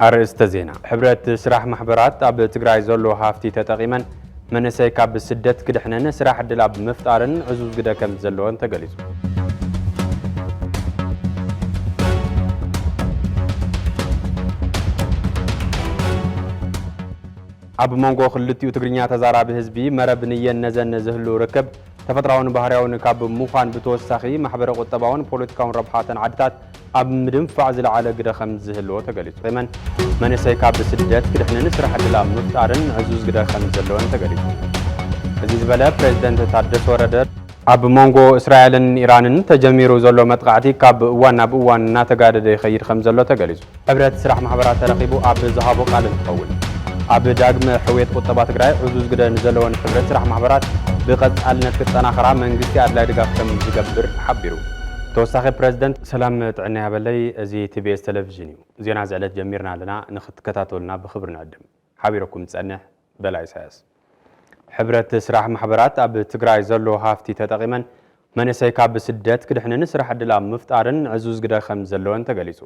ኣርእስተ ዜና። ሕብረት ስራሕ ማሕበራት ኣብ ትግራይ ዘሎ ሃፍቲ ተጠቒመን መንእሰይ ካብ ስደት ክድሕንን ስራሕ ዕድል ኣብ ምፍጣርን ዕዙዝ ግደ ከም ዘለወን ተገሊጹ። ኣብ መንጎ ክልቲኡ ትግርኛ ተዛራቢ ህዝቢ መረብ ንየን ነዘን ዝህሉ ርክብ ተፈጥራውን ባህርያውን ካብ ምዃን ብተወሳኺ ማሕበረ ቁጠባውን ፖለቲካውን ረብሓ እተን ዓድታት ኣብ ምድንፋዕ ዝለዓለ ግደ ከም ዝህልዎ ተገሊጹ። መን መንእሰይ ካብ ስደት ክድሕንን ስራሕ ዕድል ኣብ ምፍጣርን ዕዙዝ ግደ ከም ዘለዎን ተገሊጹ። እዚ ዝበለ ፕሬዝደንት ታደሰ ወረደ ኣብ መንጎ እስራኤልን ኢራንን ተጀሚሩ ዘሎ መጥቃዕቲ ካብ እዋን ናብ እዋን እናተጋደደ ይኸይድ ከም ዘሎ ተገሊጹ። ሕብረት ስራሕ ማሕበራት ተረኺቡ ኣብ ዝሃቦ ቃል እንትኸውን፣ ኣብ ዳግመ ሕውየት ቁጠባ ትግራይ ዕዙዝ ግደ ንዘለወን ሕብረት ስራሕ ማሕበራት ብቐጻልነት ክጠናኸራ መንግስቲ ኣድላይ ድጋፍ ከም ዝገብር ሓቢሩ። ተወሳኺ ፕሬዝደንት ሰላም ጥዕና ያበለይ። እዚ ቲቢኤስ ቴሌቪዥን እዩ። ዜና ዝዕለት ጀሚርና ኣለና። ንክትከታተሉና ብክብሪ ንዕድም። ሓቢረኩም ዝጸንሕ በላይ ኢሳያስ። ሕብረት ስራሕ ማሕበራት ኣብ ትግራይ ዘሎ ሃፍቲ ተጠቒመን መንእሰይ ካብ ስደት ክድሕንን ስራሕ ዕድል ኣብ ምፍጣርን ዕዙዝ ግደ ከም ዘለወን ተገሊጹ።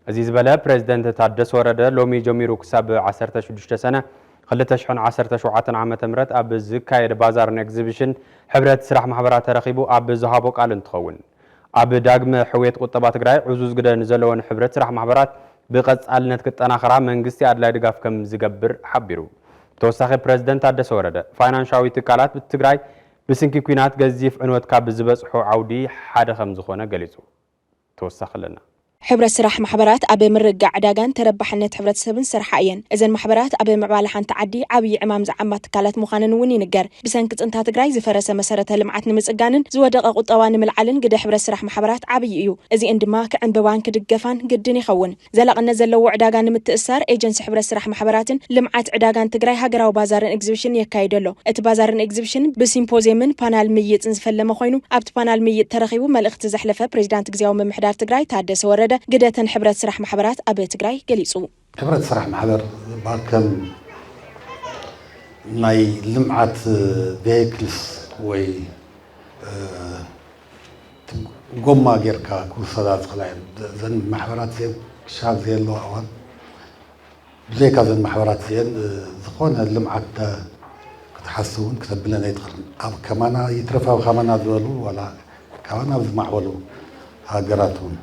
እዚ ዝበለ ፕሬዝደንት ታደሰ ወረደ ሎሚ ጀሚሩ ክሳብ ዓሰርተ ሽዱሽተ ሰነ ክልተ ሽሕን ዓሰርተ ሸውዓተን ዓመተ ምህረት ኣብ ዝካየድ ባዛርን ኤግዚቢሽን ሕብረት ስራሕ ማሕበራት ተረኺቡ ኣብ ዝሃቦ ቃል እንትኸውን፣ ኣብ ዳግመ ሕውየት ቁጠባ ትግራይ ዕዙዝ ግደ ንዘለወን ሕብረት ስራሕ ማሕበራት ብቐጻልነት ክጠናኸራ መንግስቲ ኣድላይ ድጋፍ ከም ዝገብር ሓቢሩ። ብተወሳኺ ፕሬዝደንት ታደሰ ወረደ ፋይናንሻዊ ትካላት ትግራይ ብስንኪ ኲናት ገዚፍ ዕንወት ካብ ዝበጽሖ ዓውዲ ሓደ ከም ዝኾነ ገሊጹ። ተወሳኺ ኣለና። ሕብረት ስራሕ ማሕበራት ኣብ ምርግጋዕ ዕዳጋን ተረባሕነት ሕብረተሰብን ዝሰርሓ እየን። እዘን ማሕበራት ኣብ ምዕባለ ሓንቲ ዓዲ ዓብዪ ዕማም ዝዓማ ትካላት ምዃነን እውን ይንገር። ብሰንኪ ጽንታ ትግራይ ዝፈረሰ መሰረተ ልምዓት ንምጽጋንን ዝወደቐ ቁጠባ ንምልዓልን ግደ ሕብረት ስራሕ ማሕበራት ዓብዪ እዩ። እዚኤን ድማ ክዕንብባን ክድገፋን ግድን ይኸውን። ዘላቕነት ዘለዎ ዕዳጋ ንምትእስሳር ኤጀንሲ ሕብረት ስራሕ ማሕበራትን ልምዓት ዕዳጋን ትግራይ ሃገራዊ ባዛርን ኤግዚቢሽን የካይድ ኣሎ። እቲ ባዛርን ኤግዚቢሽን ብሲምፖዝየምን ፓናል ምይይጥን ዝፈለመ ኮይኑ፣ ኣብቲ ፓናል ምይይጥ ተረኺቡ መልእኽቲ ዘሕለፈ ፕሬዚዳንት ግዝያዊ ምምሕዳር ትግራይ ታደሰ ወረደ፣ ግደተን ሕብረት ስራሕ ማሕበራት ኣብ ትግራይ ገሊጹ። ሕብረት ስራሕ ማሕበር ዝበሃል ከም ናይ ልምዓት ቬሂክልስ ወይ፣ እ፣ ጎማ ጌርካ ክውሰዳ ዝኽእላ እየን። ዘን ማሕበራት እዚአን ክሻብ ዘየለዋ እዋን፣ ብዘይካ ዘን ማሕበራት እዚአን፣ እ፣ ዝኾነ ልምዓት ተ-፣ ክትሓስብ እውን ክተብለን ኣይትኽእልን። ኣብ ከማና ይትረፍ ኣብ ከማና ዝበሉ ዋላ ካባና ኣብ ዝማዕበሉ ሃገራት እውን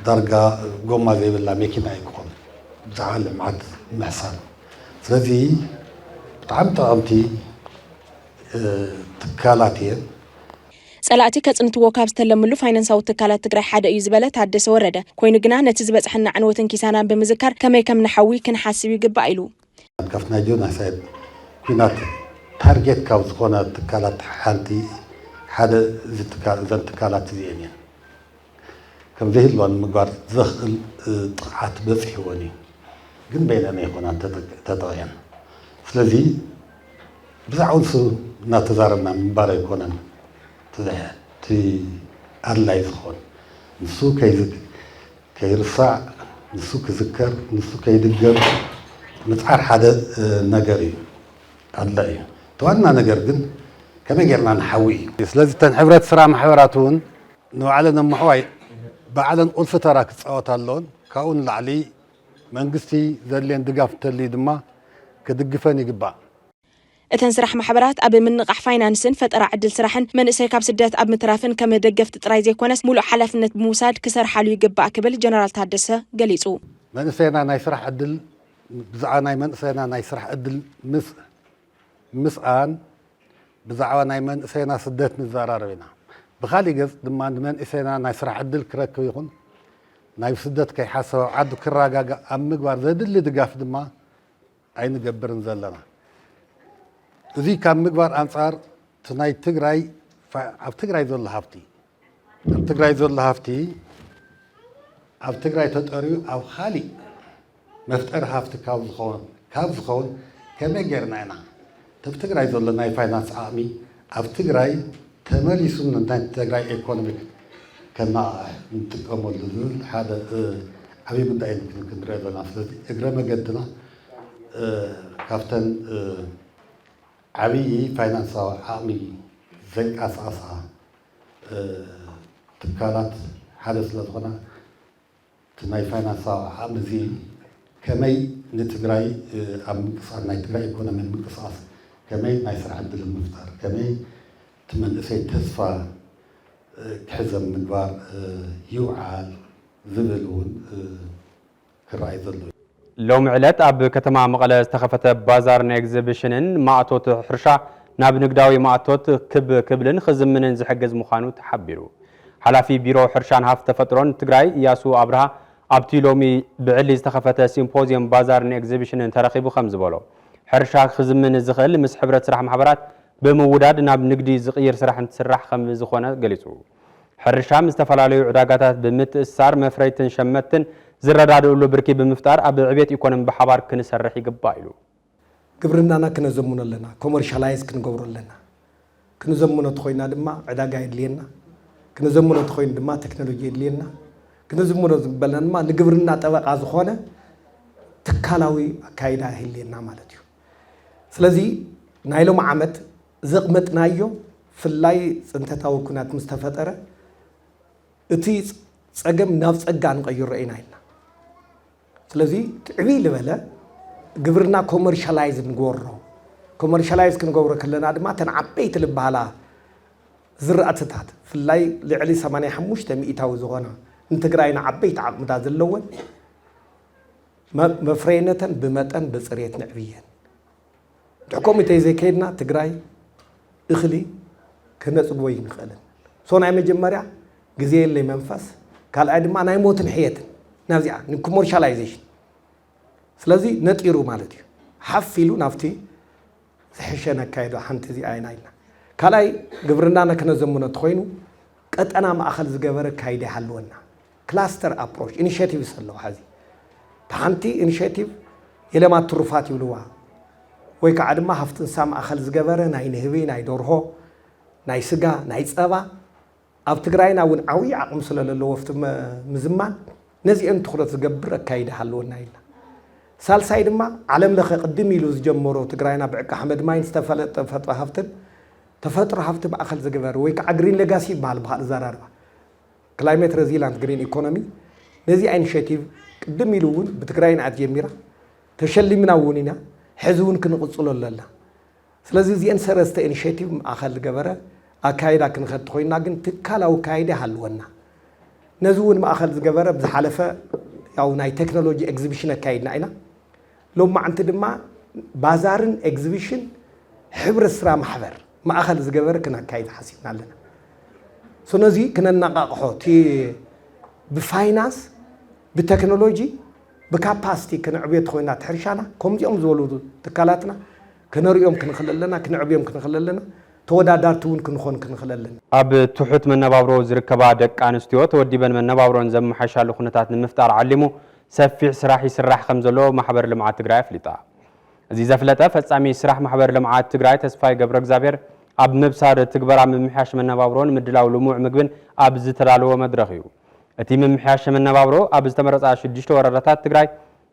ዳርጋ ጎማ ዘይብላ መኪና ኣይኮን ብዛዕባ ልምዓት ምሕሳብ። ስለዚ ብጣዕሚ ጠቐምቲ፣ እ፣ ትካላት እየን። ጸላእቲ ከጽንትዎ ካብ ዝተለምሉ ፋይናንሳዊ ትካላት ትግራይ ሓደ እዩ ዝበለ ታደሰ ወረደ፣ ኮይኑ ግና ነቲ ዝበጽሐና ዕንወትን ኪሳራን ብምዝካር ከመይ ከም ንሓዊ ክንሓስብ ይግባእ ኢሉ። ካብቲ ናይ ጆናሳይድ ኲናት ታርጌት ካብ ዝኾነ ትካላት ሓንቲ ሓደ እዚ ትካል፣ እዘን ትካላት እዚአን እየን። ከም ዘይህልዋ ንምግባር ዘኽእል፣ እ፣ ጥቕዓት በፂሕወን እዩ። ግን በይነን ኣይኮናን ተጠ-፣ ተጠቕየን። ስለዚ ብዛዕባ ንሱ እናተዛረብና ምንባር ኣይኮነን እቲ ዘሐ-፣ እቲ ኣድላይ ዝኾን። ንሱ ከይዝ-፣ ከይርሳዕ፣ ንሱ ክዝከር፣ ንሱ ከይድገም ምጽዓር ሓደ፣ እ፣ ነገር እዩ፣ ኣድላይ እዩ። እቲ ዋና ነገር ግን ከመይ ጌርና ንሓዊ እዩ። ስለዚ እተን ሕብረት ስራሕ ማሕበራት እውን ንባዕለን ኣብ ምሕዋይ ባዕለን ቁልፊ ተራ ክጻወታ ኣለዎን። ካብኡ ንላዕሊ መንግስቲ ዘድልየን ድጋፍ እንተልዩ ድማ ክድግፈን ይግባእ። እተን ስራሕ ማሕበራት ኣብ ምንቓሕ ፋይናንስን ፈጠራ ዕድል ስራሕን መንእሰይ ካብ ስደት ኣብ ምትራፍን ከም ደገፍቲ ጥራይ ዘይኮነስ ሙሉእ ሓላፍነት ብምውሳድ ክሰርሓሉ ይግባእ ክብል ጀነራል ታደሰ ገሊጹ። መንእሰይና ናይ ስራሕ ዕድል፣ ብዛዕባ ናይ መንእሰይና ናይ ስራሕ ዕድል ምስ-፣ ምስኣን ብዛዕባ ናይ መንእሰይና ስደት ንዘራረብ ኢና። ብኻሊእ ገጽ ድማ ንመንእሰይና ናይ ስራሕ ዕድል ክረክብ ይኹን ናብ ስደት ከይሓሰብ ኣብ ዓዱ ክረጋጋእ ኣብ ምግባር ዘድሊ ድጋፍ ድማ ኣይንገብርን ዘለና። እዚ ካብ ምግባር ኣንጻር እቲ ናይ ትግራይ ፋ-፣ ኣብ ትግራይ ዘሎ ሃፍቲ፣ ኣብ ትግራይ ዘሎ ሃፍቲ ኣብ ትግራይ ተጠርዩ ኣብ ካሊእ መፍጠሪ ሃፍቲ ካብ ዝኸውን፣ ካብ ዝኸውን ከመይ ጌርና ኢና እቲ ኣብ ትግራይ ዘሎ ናይ ፋይናንስ ዓቕሚ ኣብ ትግራይ ተመሊሱ ንናይ ትግራይ ኤኮኖሚክ ከነቓቕሕ ንጥቀመሉ ዝብል ሓደ፣ እ፣ ዓብዪ ጉዳይ እዩ ክን-፣ ክንሪኦ ዘለና። ስለዚ እግረ መገድና፣ እ፣ ካብተን፣ እ፣ ዓብዪ ፋይናንሳዊ ዓቕሚ ዘንቀሳቕሳ፣ እ፣ ትካላት ሓደ ስለ ዝኾና፣ እቲ ናይ ፋይናንሳዊ ዓቕሚ እዚ ከመይ ንትግራይ ኣብ ምንቅስቃስ ናይ ትግራይ ኢኮኖሚ ምንቅስቃስ ከመይ ናይ ስራሕ ዕድል ምፍጣር ከመይ እቲ መንእሰይ ተስፋ ክሕዘም ምግባር ይውዓል ዝብል እውን ክረኣይ ዘሎ እዩ። ሎሚ ዕለት ኣብ ከተማ መቐለ ዝተኸፈተ ባዛርን ኤግዚቢሽንን ማእቶት ሕርሻ ናብ ንግዳዊ ማእቶት ክብ ክብልን ክዝምንን ዝሕግዝ ምዃኑ ተሓቢሩ። ሓላፊ ቢሮ ሕርሻን ሃፍቲ ተፈጥሮን ትግራይ እያሱ ኣብርሃ ኣብቲ ሎሚ ብዕሊ ዝተኸፈተ ሲምፖዝየም ባዛርን ኤግዚቢሽንን ተረኺቡ ከም ዝበሎ፣ ሕርሻ ክዝምን ዝኽእል ምስ ሕብረት ስራሕ ማሕበራት ብምውዳድ ናብ ንግዲ ዝቕይር ስራሕ እንትስራሕ ከም ዝኾነ ገሊጹ። ሕርሻ ምስ ዝተፈላለዩ ዕዳጋታት ብምትእስሳር መፍረይትን ሸመትትን ዝረዳድእሉ ብርኪ ብምፍጣር ኣብ ዕቤት ኢኮኖሚ ብሓባር ክንሰርሕ ይግባእ ኢሉ። ግብርናና ክነዘምኖ ኣለና፣ ኮመርሻላይዝ ክንገብሮ ኣለና። ክንዘምኖ ተኾይና ድማ ዕዳጋ የድልየና። ክንዘምኖ ተኾይኑ ድማ ቴክኖሎጂ የድልየና። ክንዘምኖ ዝበለና ድማ ንግብርና ጠበቃ ዝኾነ ትካላዊ ኣካይዳ የድልየና ማለት እዩ። ስለዚ ናይ ሎም ዓመት ዘቕመጥናዮ ፍላይ ፅንተታዊ ኩናት ምስ ተፈጠረ እቲ ፀገም ናብ ፀጋ ንቐይሮ ኢና ኢልና። ስለዚ ትዕብይ ዝበለ ግብርና ኮመርሻላይዝ ንግበሮ። ኮመርሻላይዝ ክንገብሮ ከለና ድማ እተን ዓበይቲ ዝበሃላ ዝራእትታት ፍላይ ልዕሊ ሰማንያ ሓሙሽተ ሚእታዊ ዝኾና ንትግራይና ዓበይቲ ዓቕምታት ዘለወን መ- መፍረይነተን ብመጠን ብፅሬት ንዕብየን። ድሕር ከምኡ ተይዘይከይድና ትግራይ እኽሊ ክነፅግቦ ይንኽእልን። ሶ ናይ መጀመርያ ግዜ የለይ መንፈስ፣ ካልኣይ ድማ ናይ ሞትን ሕየትን ናብዚኣ ንኮመርሻላይዜሽን ስለዚ ነጢሩ ማለት እዩ። ሓፍ ኢሉ ናብቲ ዝሕሸ ነካይዶ ሓንቲ እዚኣ ኢና ኢልና። ካልኣይ ግብርናና ክነዘምኖ ተኾይኑ ቀጠና ማእኸል ዝገበረ ካይደ ይሃልወና። ክላስተር ኣፕሮች ኢኒሽቲቭስ ኣለዎ። ሓዚ ሓንቲ ኢኒሽቲቭ የለማት ትሩፋት ይብልዋ፣ ወይ ከዓ ድማ ሃፍቲ እንስሳ ማእኸል ዝገበረ ናይ ንህቢ፣ ናይ ደርሆ፣ ናይ ስጋ፣ ናይ ፀባ ኣብ ትግራይና እውን ዓብዪ ዓቕሚ ስለለለዎ ኣብቲ ምዝማን ነዚአን ትኹረት ዝገብር ኣካይዳ ሃለወና ኢልና። ሳልሳይ ድማ ዓለም ለኸ ቅድም ኢሉ ዝጀመሮ ትግራይና ብዕቂ ሓመድ ማይን ዝተፈለጠ ተፈጥሮ ሃፍትን ተፈጥሮ ሃፍቲ ማእኸል ዝገበረ ወይ ከዓ ግሪን ሌጋሲ ይበሃል ብካልእ ዘራርባ ክላይሜት ሬዚላንት ግሪን ኢኮኖሚ ነዚ ኢኒሽቲቭ ቅድም ኢሉ እውን ብትግራይና እያ ጀሚራ ተሸሊምና እውን ኢና ሕዚ እውን ክንቕፅሎ ኣለና። ስለዚ እዚአን ሰለስተ ኢኒሽቲቭ ማእኸል ዝገበረ ኣካይዳ ክንኸድ ተኾይንና ግን ትካላዊ ኣካይዳ ይሃልወና። ነዚ እውን ማእኸል ዝገበረ ብዝሓለፈ ያው ናይ ቴክኖሎጂ ኤግዚቢሽን ኣካይድና ኢና። ሎማዕንቲ ድማ ባዛርን ኤግዚቢሽን ሕብረት ስራ ማሕበር ማእኸል ዝገበረ ክነካይድ ሓሲብና ኣለና። ስለዚ ክነነቃቕሖ እቲ ብፋይናንስ ብቴክኖሎጂ ብካፓሲቲ ክነዕብዮ ተኾይና እቲ ሕርሻና ከምዚኦም ዝበሉ ትካላትና ክነርእዮም ክንኽእል ኣለና፣ ክነዕብዮም ክንኽእል ኣለና፣ ተወዳዳርቲ እውን ክንኾን ክንኽእል ኣለና። ኣብ ትሑት መነባብሮ ዝርከባ ደቂ ኣንስትዮ ተወዲበን መነባብሮን ዘመሓይሻሉ ኩነታት ንምፍጣር ዓሊሙ ሰፊሕ ስራሕ ይስራሕ ከም ዘሎ ማሕበር ልምዓት ትግራይ ኣፍሊጣ። እዚ ዘፍለጠ ፈጻሚ ስራሕ ማሕበር ልምዓት ትግራይ ተስፋይ ገብረ እግዚኣብሔር ኣብ ምብሳር ትግበራ ምምሕያሽ መነባብሮን ምድላው ልሙዕ ምግብን ኣብ ዝተዳለወ መድረኽ እዩ። እቲ ምምሕያሽ መነባብሮ ኣብ ዝተመረፃ ሽዱሽተ ወረዳታት ትግራይ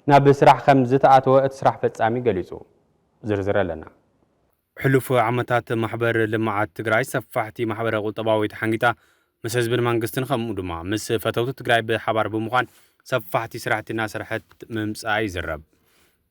ናብ ስራሕ ከም ዝተኣተወ እቲ ስራሕ ፈጻሚ ገሊፁ። ዝርዝር ኣለና። ሕሉፍ ዓመታት ማሕበር ልምዓት ትግራይ ሰፋሕቲ ማሕበረ ቁጠባዊ ተሓንጊጣ ምስ ህዝብን መንግስትን ከምኡ ድማ ምስ ፈተውቲ ትግራይ ብሓባር ብምዃን ሰፋሕቲ ስራሕቲ እናሰርሐት ምምፅኣ ይዝረብ።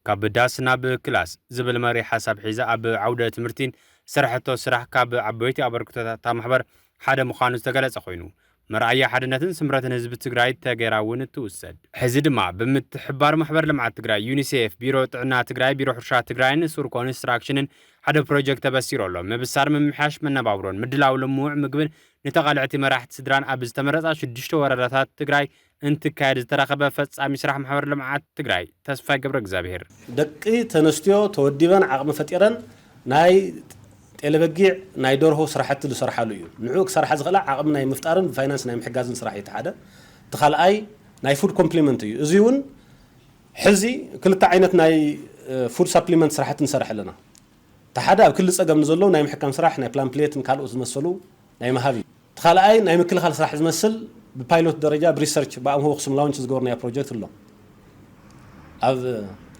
ካብ ዳስ ናብ ክላስ ዝብል መሪሕ ሓሳብ ሒዛ ኣብ ዓውደ ትምህርቲን ዝሰርሐቶ ስራሕ ካብ ዓበይቲ ኣበርክቶታት እታ ማሕበር ሓደ ምዃኑ ዝተገለጸ ኮይኑ፣ መርኣያ ሓድነትን ስምረትን ህዝቢ ትግራይ ተገይራ እውን እትውሰድ። ሕዚ ድማ ብምትሕብባር ማሕበር ልምዓት ትግራይ፣ ዩኒሴፍ፣ ቢሮ ጥዕና ትግራይ፣ ቢሮ ሕርሻ ትግራይን ሱር ኮንስትራክሽንን ሓደ ፕሮጀክት ተበሲሩ ኣሎ። ምብሳር ምምሕያሽ መነባብሮን ምድላው ልሙዕ ምግብን ንተቓልዕቲ መራሕቲ ስድራን ኣብ ዝተመረፃ ሽዱሽተ ወረዳታት ትግራይ እንትካየድ ዝተረኸበ ፈጻሚ ስራሕ ማሕበር ልምዓት ትግራይ ተስፋይ ገብረ እግዚኣብሔር። ደቂ ተነስትዮ ተወዲበን ዓቕሚ ፈጢረን ናይ ጤለበጊዕ ናይ ደርሆ ስራሕቲ ዝሰርሓሉ እዩ። ንዕኡ ክሰርሓ ዝኽእላ ዓቕሚ ናይ ምፍጣርን ብፋይናንስ ናይ ምሕጋዝን ስራሕ እዩ እቲ ሓደ። እቲ ካልኣይ ናይ ፉድ ኮምፕሊመንት እዩ። እዚ እውን ሕዚ ክልተ ዓይነት ናይ ፉድ ሳፕሊመንት ስራሕቲ ንሰርሕ ኣለና። እቲ ሓደ ኣብ ክሊ ጸገም ንዘለዉ ናይ ምሕካም ስራሕ ናይ ፕላምፕሌትን ካልኦት ዝመሰሉ ናይ ምሃብ እዩ። እቲ ካልኣይ ናይ ምክልኻል ስራሕ ዝመስል ብፓይሎት ደረጃ ብሪሰርች ብኣምሆ ኣኽሱም ላውንች ዝገበርናዮ ፕሮጀክት ኣሎ። ኣብ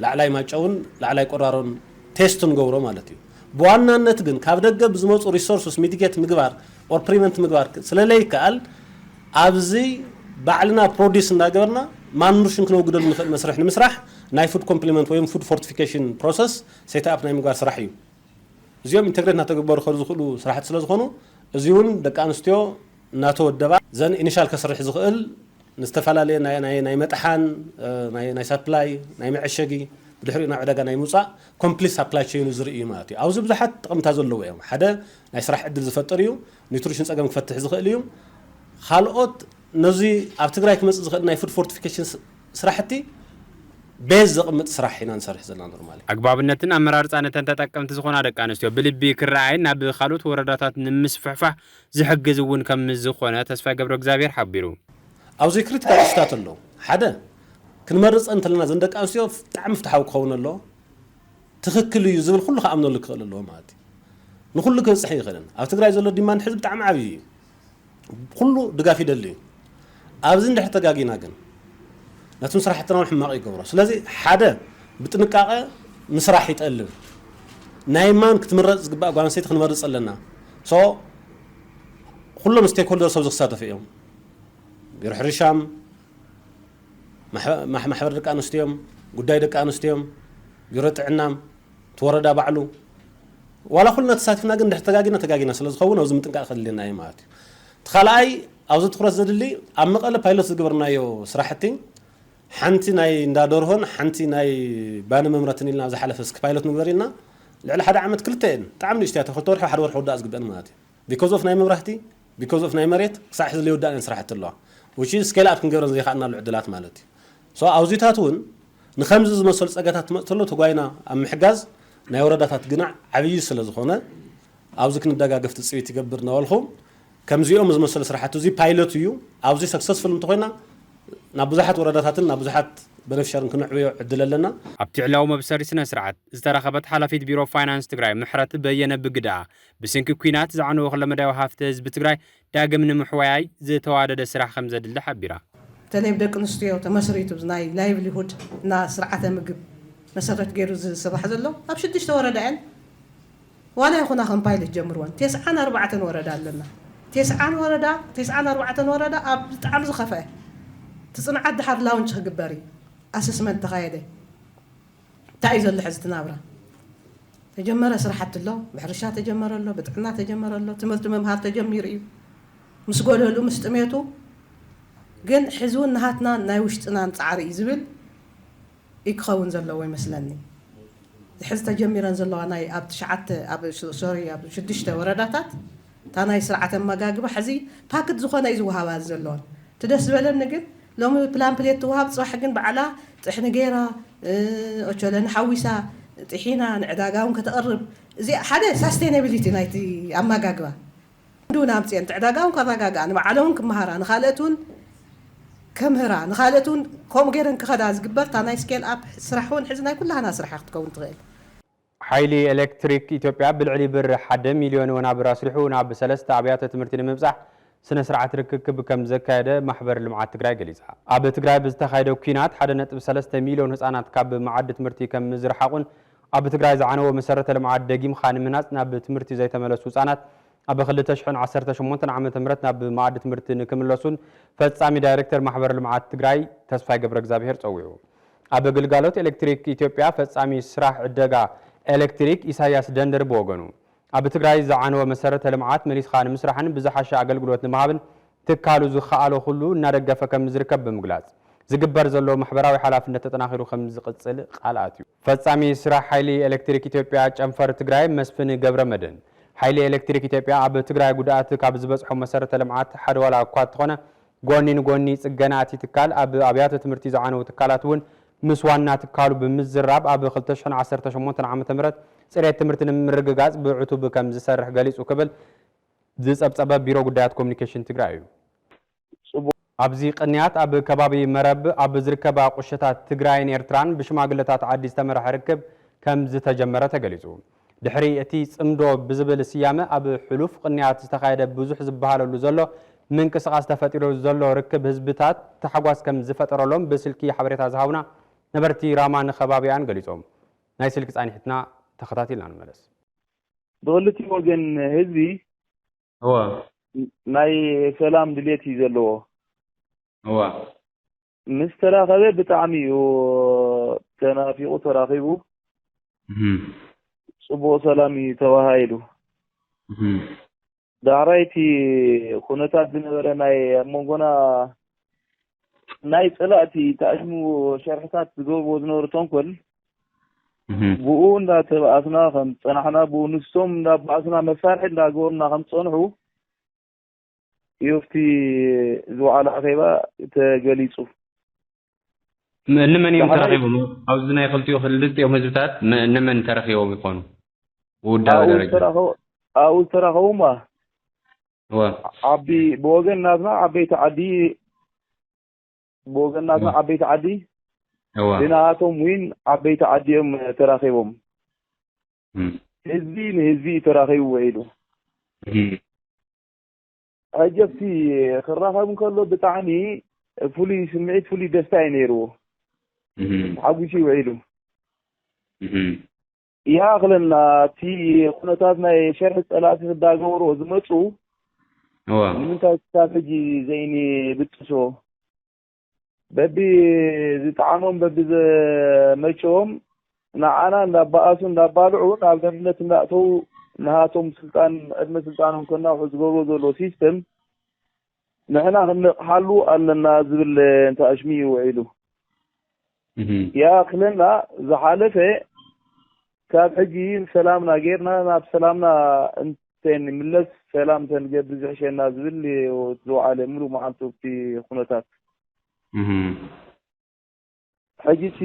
ላዕላይ ማጨውን ላዕላይ ቆራሮን ቴስት ንገብሮ ማለት እዩ። ብዋናነት ግን ካብ ደገ ብዝመፁ ሪሶርስስ ሚቲጌት ምግባር ኦር ፕሪቨንት ምግባር ስለለይከኣል ኣብዚ ባዕልና ፕሮዲስ እንዳገበርና ማልኑትሪሽን ክነወግደሉ ንኽእል መስርሕ ንምስራሕ ናይ ፉድ ኮምፕሊመንት ወይ ፉድ ፎርቲፊኬሽን ፕሮሰስ ሴት ኣፕ ናይ ምግባር ስራሕ እዩ። እዚኦም ኢንተግሬት እናተገበሩ ከዱ ዝኽእሉ ስራሕቲ ስለ ዝኾኑ፣ እዚ እውን ደቂ ኣንስትዮ እናተወደባ ዘን ኢኒሻል ከስርሕ ዝኽእል ንዝተፈላለየ ናይ ናይ ናይ መጥሓን ናይ ናይ ሳፕላይ ናይ መዐሸጊ ብድሕሪኡ ናብ ዕዳጋ ናይ ምውፃእ ኮምፕሊት ሳፕላይ ቸይኑ ዝርኢ እዩ ማለት እዩ። ኣብዚ ብዙሓት ጥቕምታ ዘለዎ እዮም። ሓደ ናይ ስራሕ ዕድል ዝፈጥር እዩ። ኒውትሪሽን ፀገም ክፈትሕ ዝኽእል እዩ። ካልኦት ነዚ ኣብ ትግራይ ክመፅእ ዝኽእል ናይ ፉድ ፎርቲፊኬሽን ስራሕቲ ቤዝ ዘቕምጥ ስራሕ ኢና ንሰርሕ ዘለና ኖርማሊ። ኣግባብነትን ኣመራርፃ ነተን ተጠቀምቲ ዝኾና ደቂ ኣንስትዮ ብልቢ ክረኣይን ናብ ካልኦት ወረዳታት ንምስፍሕፋሕ ዝሕግዝ እውን ከም ዝኾነ ተስፋይ ገብረ እግዚኣብሔር ሓቢሩ። ኣብዚ ክሪቲካል ኢሹታት ኣለዉ። ሓደ ክንመርፀን እንተለና ዘን ደቂ ኣንስትዮ ብጣዕሚ ፍትሓዊ ክኸውን ኣለዎ። ትኽክል እዩ ዝብል ኩሉ ክኣምነሉ ክኽእል ኣለዎ ማለት እዩ። ንኩሉ ክበፅሕ ይኽእልን ኣብ ትግራይ ዘሎ ዲማንድ ሕዚ ብጣዕሚ ዓብዪ እዩ። ኩሉ ድጋፍ ይደሊ እዩ። ኣብዚ እንድሕር ተጋጊና ግን ነቱን ስራሕትና እውን ሕማቕ ይገብሮ። ስለዚ ሓደ ብጥንቃቐ ምስራሕ ይጠልብ። ናይ ማን ክትምረፅ ዝግባእ ጓል ኣንስተይቲ ክንመርፅ ኣለና። ሶ ኩሎም ስቴክሆልደርስ ኣብዚ ክሳተፉ እዮም። ቢሮ ሕርሻም ማሕበ- ማሕ- ማሕበር ደቂ ኣንስትዮዮም ጉዳይ ደቂ ኣንስትዮዮም ቢሮ ጥዕናም እቲ ወረዳ ባዕሉ ዋላ ኩልና ተሳቲፍና ግን ድሕር ተጋጊና ተጋጊና ስለ ዝኸውን ኣብዚ ምጥንቃቕ ከድልየና እዩ ማለት እዩ። እቲ ካልኣይ ኣብዚ ትኩረት ዘድሊ ኣብ መቐለ ፓይሎት ዝገበርናዮ ስራሕቲ ሓንቲ ናይ እንዳደርሆን ሓንቲ ናይ ባኒ መምረትን ኢልና ዝሓለፈ እስኪ ፓይሎት ንግበር ኢልና ልዕሊ ሓደ ዓመት ክልተ እየን ብጣዕሚ ንእሽትያ ተክልተ ወርሒ ሓደ ወርሒ ወዳእ ዝግበአን ማለት እዩ። ቢኮዝ ኦፍ ናይ መብራህቲ ቢኮዝ ኦፍ ናይ መሬት ክሳዕ ሕዚ ዘይወዳእን ስራሕቲ ኣለዋ። ውጪ ስኬል ኣፕ ክንገብረን ዘይከኣልናሉ ዕድላት ማለት እዩ። ሶ ኣብዚታት እውን ንከምዚ ዝመሰሉ ፀገታት ትመፅ ተሎ ተጓይና ኣብ ምሕጋዝ ናይ ወረዳታት ግናዕ ዓብዪ ስለ ዝኾነ ኣብዚ ክንደጋገፍ ትፅቢት ይገብር እናበልኹ ከምዚኦም ዝመሰሉ ስራሕቲ እዚ ፓይለት እዩ። ኣብዚ ሰክሰስፉል እንተኮይና ናብ ብዙሓት ወረዳታትን ናብ ብዙሓት በነፍሻርን ክነዕብዮ ዕድል ኣለና። ኣብቲ ዕላዊ መብሰሪ ስነ ስርዓት ዝተረኸበት ሓላፊት ቢሮ ፋይናንስ ትግራይ ምሕረት በየነ ብግደኣ ብስንኪ ኲናት ዝዓነወ ኩለመዳያዊ ሃፍቲ ህዝቢ ትግራይ ዳግም ንምሕዋያይ ዝተዋደደ ስራሕ ከም ዘድሊ ሓቢራ። በተለይ ብደቂ ኣንስትዮ ተመስሪቱ ናይ ላይቭሊሁድ እና ስርዓተ ምግብ መሰረት ገይሩ ዝስራሕ ዘሎ ኣብ ሽዱሽተ ወረዳ እየን። ዋላ ይኹና ከም ፓይለት ጀምርወን ቴስዓን ኣርባዕተን ወረዳ ኣለና። ቴስዓን ወረዳ ቴስዓን ኣርባዕተን ወረዳ ኣብ ብጣዕሚ ዝኸፍአ እቲ ፅንዓት ድሓር ላውንች ክግበር እዩ። ኣሰስመንት ተኻየደ። እንታይ እዩ ዘሎ ሕዚ እቲ ናብራ? ተጀመረ ስራሕቲ ኣሎ፣ ብሕርሻ ተጀመረ ኣሎ፣ ብጥዕና ተጀመረ ኣሎ፣ ትምህርቲ ምምሃር ተጀሚሩ እዩ። ምስ ጎደሉ ምስ ጥሜቱ ግን ሕዚ እውን ናሃትና ናይ ውሽጥናን ፃዕሪ እዩ ዝብል እዩ ክኸውን ዘለዎ ይመስለኒ። ሕዚ ተጀሚረን ዘለዋ ናይ ኣብ ትሽዓተ ኣብ ሶሪ ኣብ ሽዱሽተ ወረዳታት እታ ናይ ስርዓተ ኣመጋግባ ሕዚ ፓክት ዝኾነ እዩ ዝወሃባ ዘለዋን እቲ ደስ ዝበለኒ ግን ሎሚ ፕላን ፕሌት ትወሃብ ፅባሕ ግን ባዕላ ጥሕኒ ገይራ ኦቾለኒ ሓዊሳ ጥሒና ንዕዳጋ እውን ከተቕርብ እዚ ሓደ ሳስቴናቢሊቲ ናይቲ ኣመጋግባ እንዲሁ ናምፅኤን ዕዳጋ እውን ከረጋግኣ ንባዕለ እውን ክመሃራ ንካልኦት እውን ከምህራ ንካልኦት እውን ከምኡ ገይረን ክኸዳ ዝግበር እታ ናይ ስኬል ኣፕ ስራሕ እውን ሕዚ ናይ ኩላህና ስራሕ ክትከውን ትኽእል። ሓይሊ ኤሌክትሪክ ኢትዮጵያ ብልዕሊ ብር ሓደ ሚልዮን ወናብር ኣስሪሑ ናብ ሰለስተ ኣብያተ ትምህርቲ ንምብፃሕ ስነ ስርዓት ርክክብ ከም ዘካየደ ማሕበር ልምዓት ትግራይ ገሊፃ። ኣብ ትግራይ ብዝተኻየደ ኲናት ሓደ ነጥቢ ሰለስተ ሚልዮን ህፃናት ካብ መዓዲ ትምህርቲ ከም ዝረሓቑን ኣብ ትግራይ ዝዓነወ መሰረተ ልምዓት ደጊምካ ንምህናፅ ናብ ትምህርቲ ዘይተመለሱ ህፃናት ኣብ ክልተ ሽሕን ዓሰርተ ሸሞንተን ዓመተ ምህረት ናብ መኣዲ ትምህርቲ ንክምለሱን ፈጻሚ ዳይሬክተር ማሕበር ልምዓት ትግራይ ተስፋይ ገብረ እግዚኣብሄር ጸዊዑ። ኣብ ግልጋሎት ኤሌክትሪክ ኢትዮጵያ ፈጻሚ ስራሕ ዕደጋ ኤሌክትሪክ ኢሳያስ ደንደር ብወገኑ፣ ኣብ ትግራይ ዝዓነወ መሰረተ ልምዓት መሊስኻ ንምስራሕን ብዝሓሸ ኣገልግሎት ንምሃብን ትካሉ ዝኸኣሎ ኩሉ እናደገፈ ከም ዝርከብ ብምግላጽ፣ ዝግበር ዘሎ ማሕበራዊ ሓላፍነት ተጠናኺሩ ከም ዝቕጽል ቃል ኣትዩ። ፈጻሚ ስራሕ ሓይሊ ኤሌክትሪክ ኢትዮጵያ ጨንፈር ትግራይ መስፍን ገብረ መድህን፣ ሓይሊ ኤሌክትሪክ ኢትዮጵያ ኣብ ትግራይ ጉድኣት ካብ ዝበፅሖም መሰረተ ልምዓት ሓደ ዋላ እኳ እንተኾነ፣ ጎኒ ንጎኒ ፅገና እቲ ትካል ኣብ ኣብያተ ትምህርቲ ዝዓነዉ ትካላት እውን ምስ ዋና ትካሉ ብምዝራብ ኣብ ክልተ ሽሕን ዓሰርተ ሸሞንተን ዓመተ ምህረት ፅሬት ትምህርቲ ንምርግጋፅ ብዕቱብ ከም ዝሰርሕ ገሊፁ ክብል ዝፀብፀበ ቢሮ ጉዳያት ኮሚኒኬሽን ትግራይ እዩ። ኣብዚ ቅንያት ኣብ ከባቢ መረብ ኣብ ዝርከባ ቁሸታት ትግራይን ኤርትራን ብሽማግለታት ዓዲ ዝተመርሐ ርክብ ከም ዝተጀመረ ተገሊጹ። ድሕሪ እቲ ጽምዶ ብዝብል ስያመ ኣብ ሕሉፍ ቅንያት ዝተኻየደ ብዙሕ ዝበሃለሉ ዘሎ ምንቅስቓስ ተፈጢሩ ዘሎ ርክብ ህዝብታት ታሕጓስ ከም ዝፈጠረሎም ብስልኪ ሓበሬታ ዝሃቡና ነበርቲ ራማን ከባቢኣን ገሊጾም። ናይ ስልኪ ጻኒሕትና ተኸታቲልና ንመለስ። ብኽልቲኡ ወገን ህዝቢ እወ። ናይ ሰላም ድሌት እዩ ዘለዎ። እወ። ምስ ተራኸበ ብጣዕሚ እዩ ተናፊቑ ተራኺቡ። ጽቡቕ ሰላም እዩ ተባሃሂሉ። ዳሕራይ እቲ ኩነታት ዝነበረ ናይ ኣብ መንጎና ናይ ጸላእቲ ተኣሽሙ ሸርሕታት ዝገብርዎ ዝነበሩ ተንኮል፣ ብኡ እንዳተባኣስና ከም ዝጸናሕና፣ ብኡ ንሶም እንዳባኣስና መሳርሒ እንዳገበሩና ከም ዝጸንሑ እዩ ኣብቲ ዝወዓለ ኣኼባ ተገሊጹ። ም- እንመን እዮም ዳሕራይ ተራኺቦም? ኣብዚ ናይ ክልቲኡ ክልቲኦም ህዝብታት ም- እንመን ተረኺቦም ይኾኑ? ብውዳበ ኣብኡ ደረጃ ዝተራኸቡ ኣብኡ ዝተራኸቡማ እወ ዓቢ ብወገን ናትና ዓበይቲ ዓዲ ብወገን ናትና እወ ዓበይቲ ዓዲ እወ ብንኣቶም ዊን ዓበይቲ ዓዲ እዮም ተራኺቦም። እም፣ ህዝቢ ንህዝቢ እዩ ተራኺቡ ውዒሉ። እም፣ ሕጂ ኣብቲ ክራኸብ እንከሎ ብጣዕሚ ፍሉይ ስምዒት፣ ፍሉይ ደስታ እዩ ነይርዎ። እም፣ ተሓጒሱ እዩ ውዒሉ። እም፣ ይኣኽለና እቲ ኩነታት ናይ ሸርሒ ጸላእቲ ክዳገበርዎ ዝመጹ እወ ንምንታይ ክሳብ ሕጂ ዘይንብጥሶ? በቢ ዝጠዓሞም በቢ ዘመቸዎም ንዓና እንዳባኣሱ እንዳባልዑ ናብ ደምነት እንዳእተዉ ንሃቶም ስልጣን ዕድመ ስልጣኖም ከናውሑ ዝገብርዎ ዘለዉ ሲስተም ንሕና ክንነቕሓሉ ኣለና ዝብል እንተ ኣሽሚኡ ውዒሉ። እህ። ይኣኽለና ዝሓለፈ ካብ ሕጂ ሰላምና ጌርና ናብ ሰላምና እንተንምለስ ሰላም እንተንገብር ዝሕሸና ዝብል እዩ ዝወዓለ ምሉእ መዓልቱ ኣብቲ ኩነታት። እህ። ሕጂ እቲ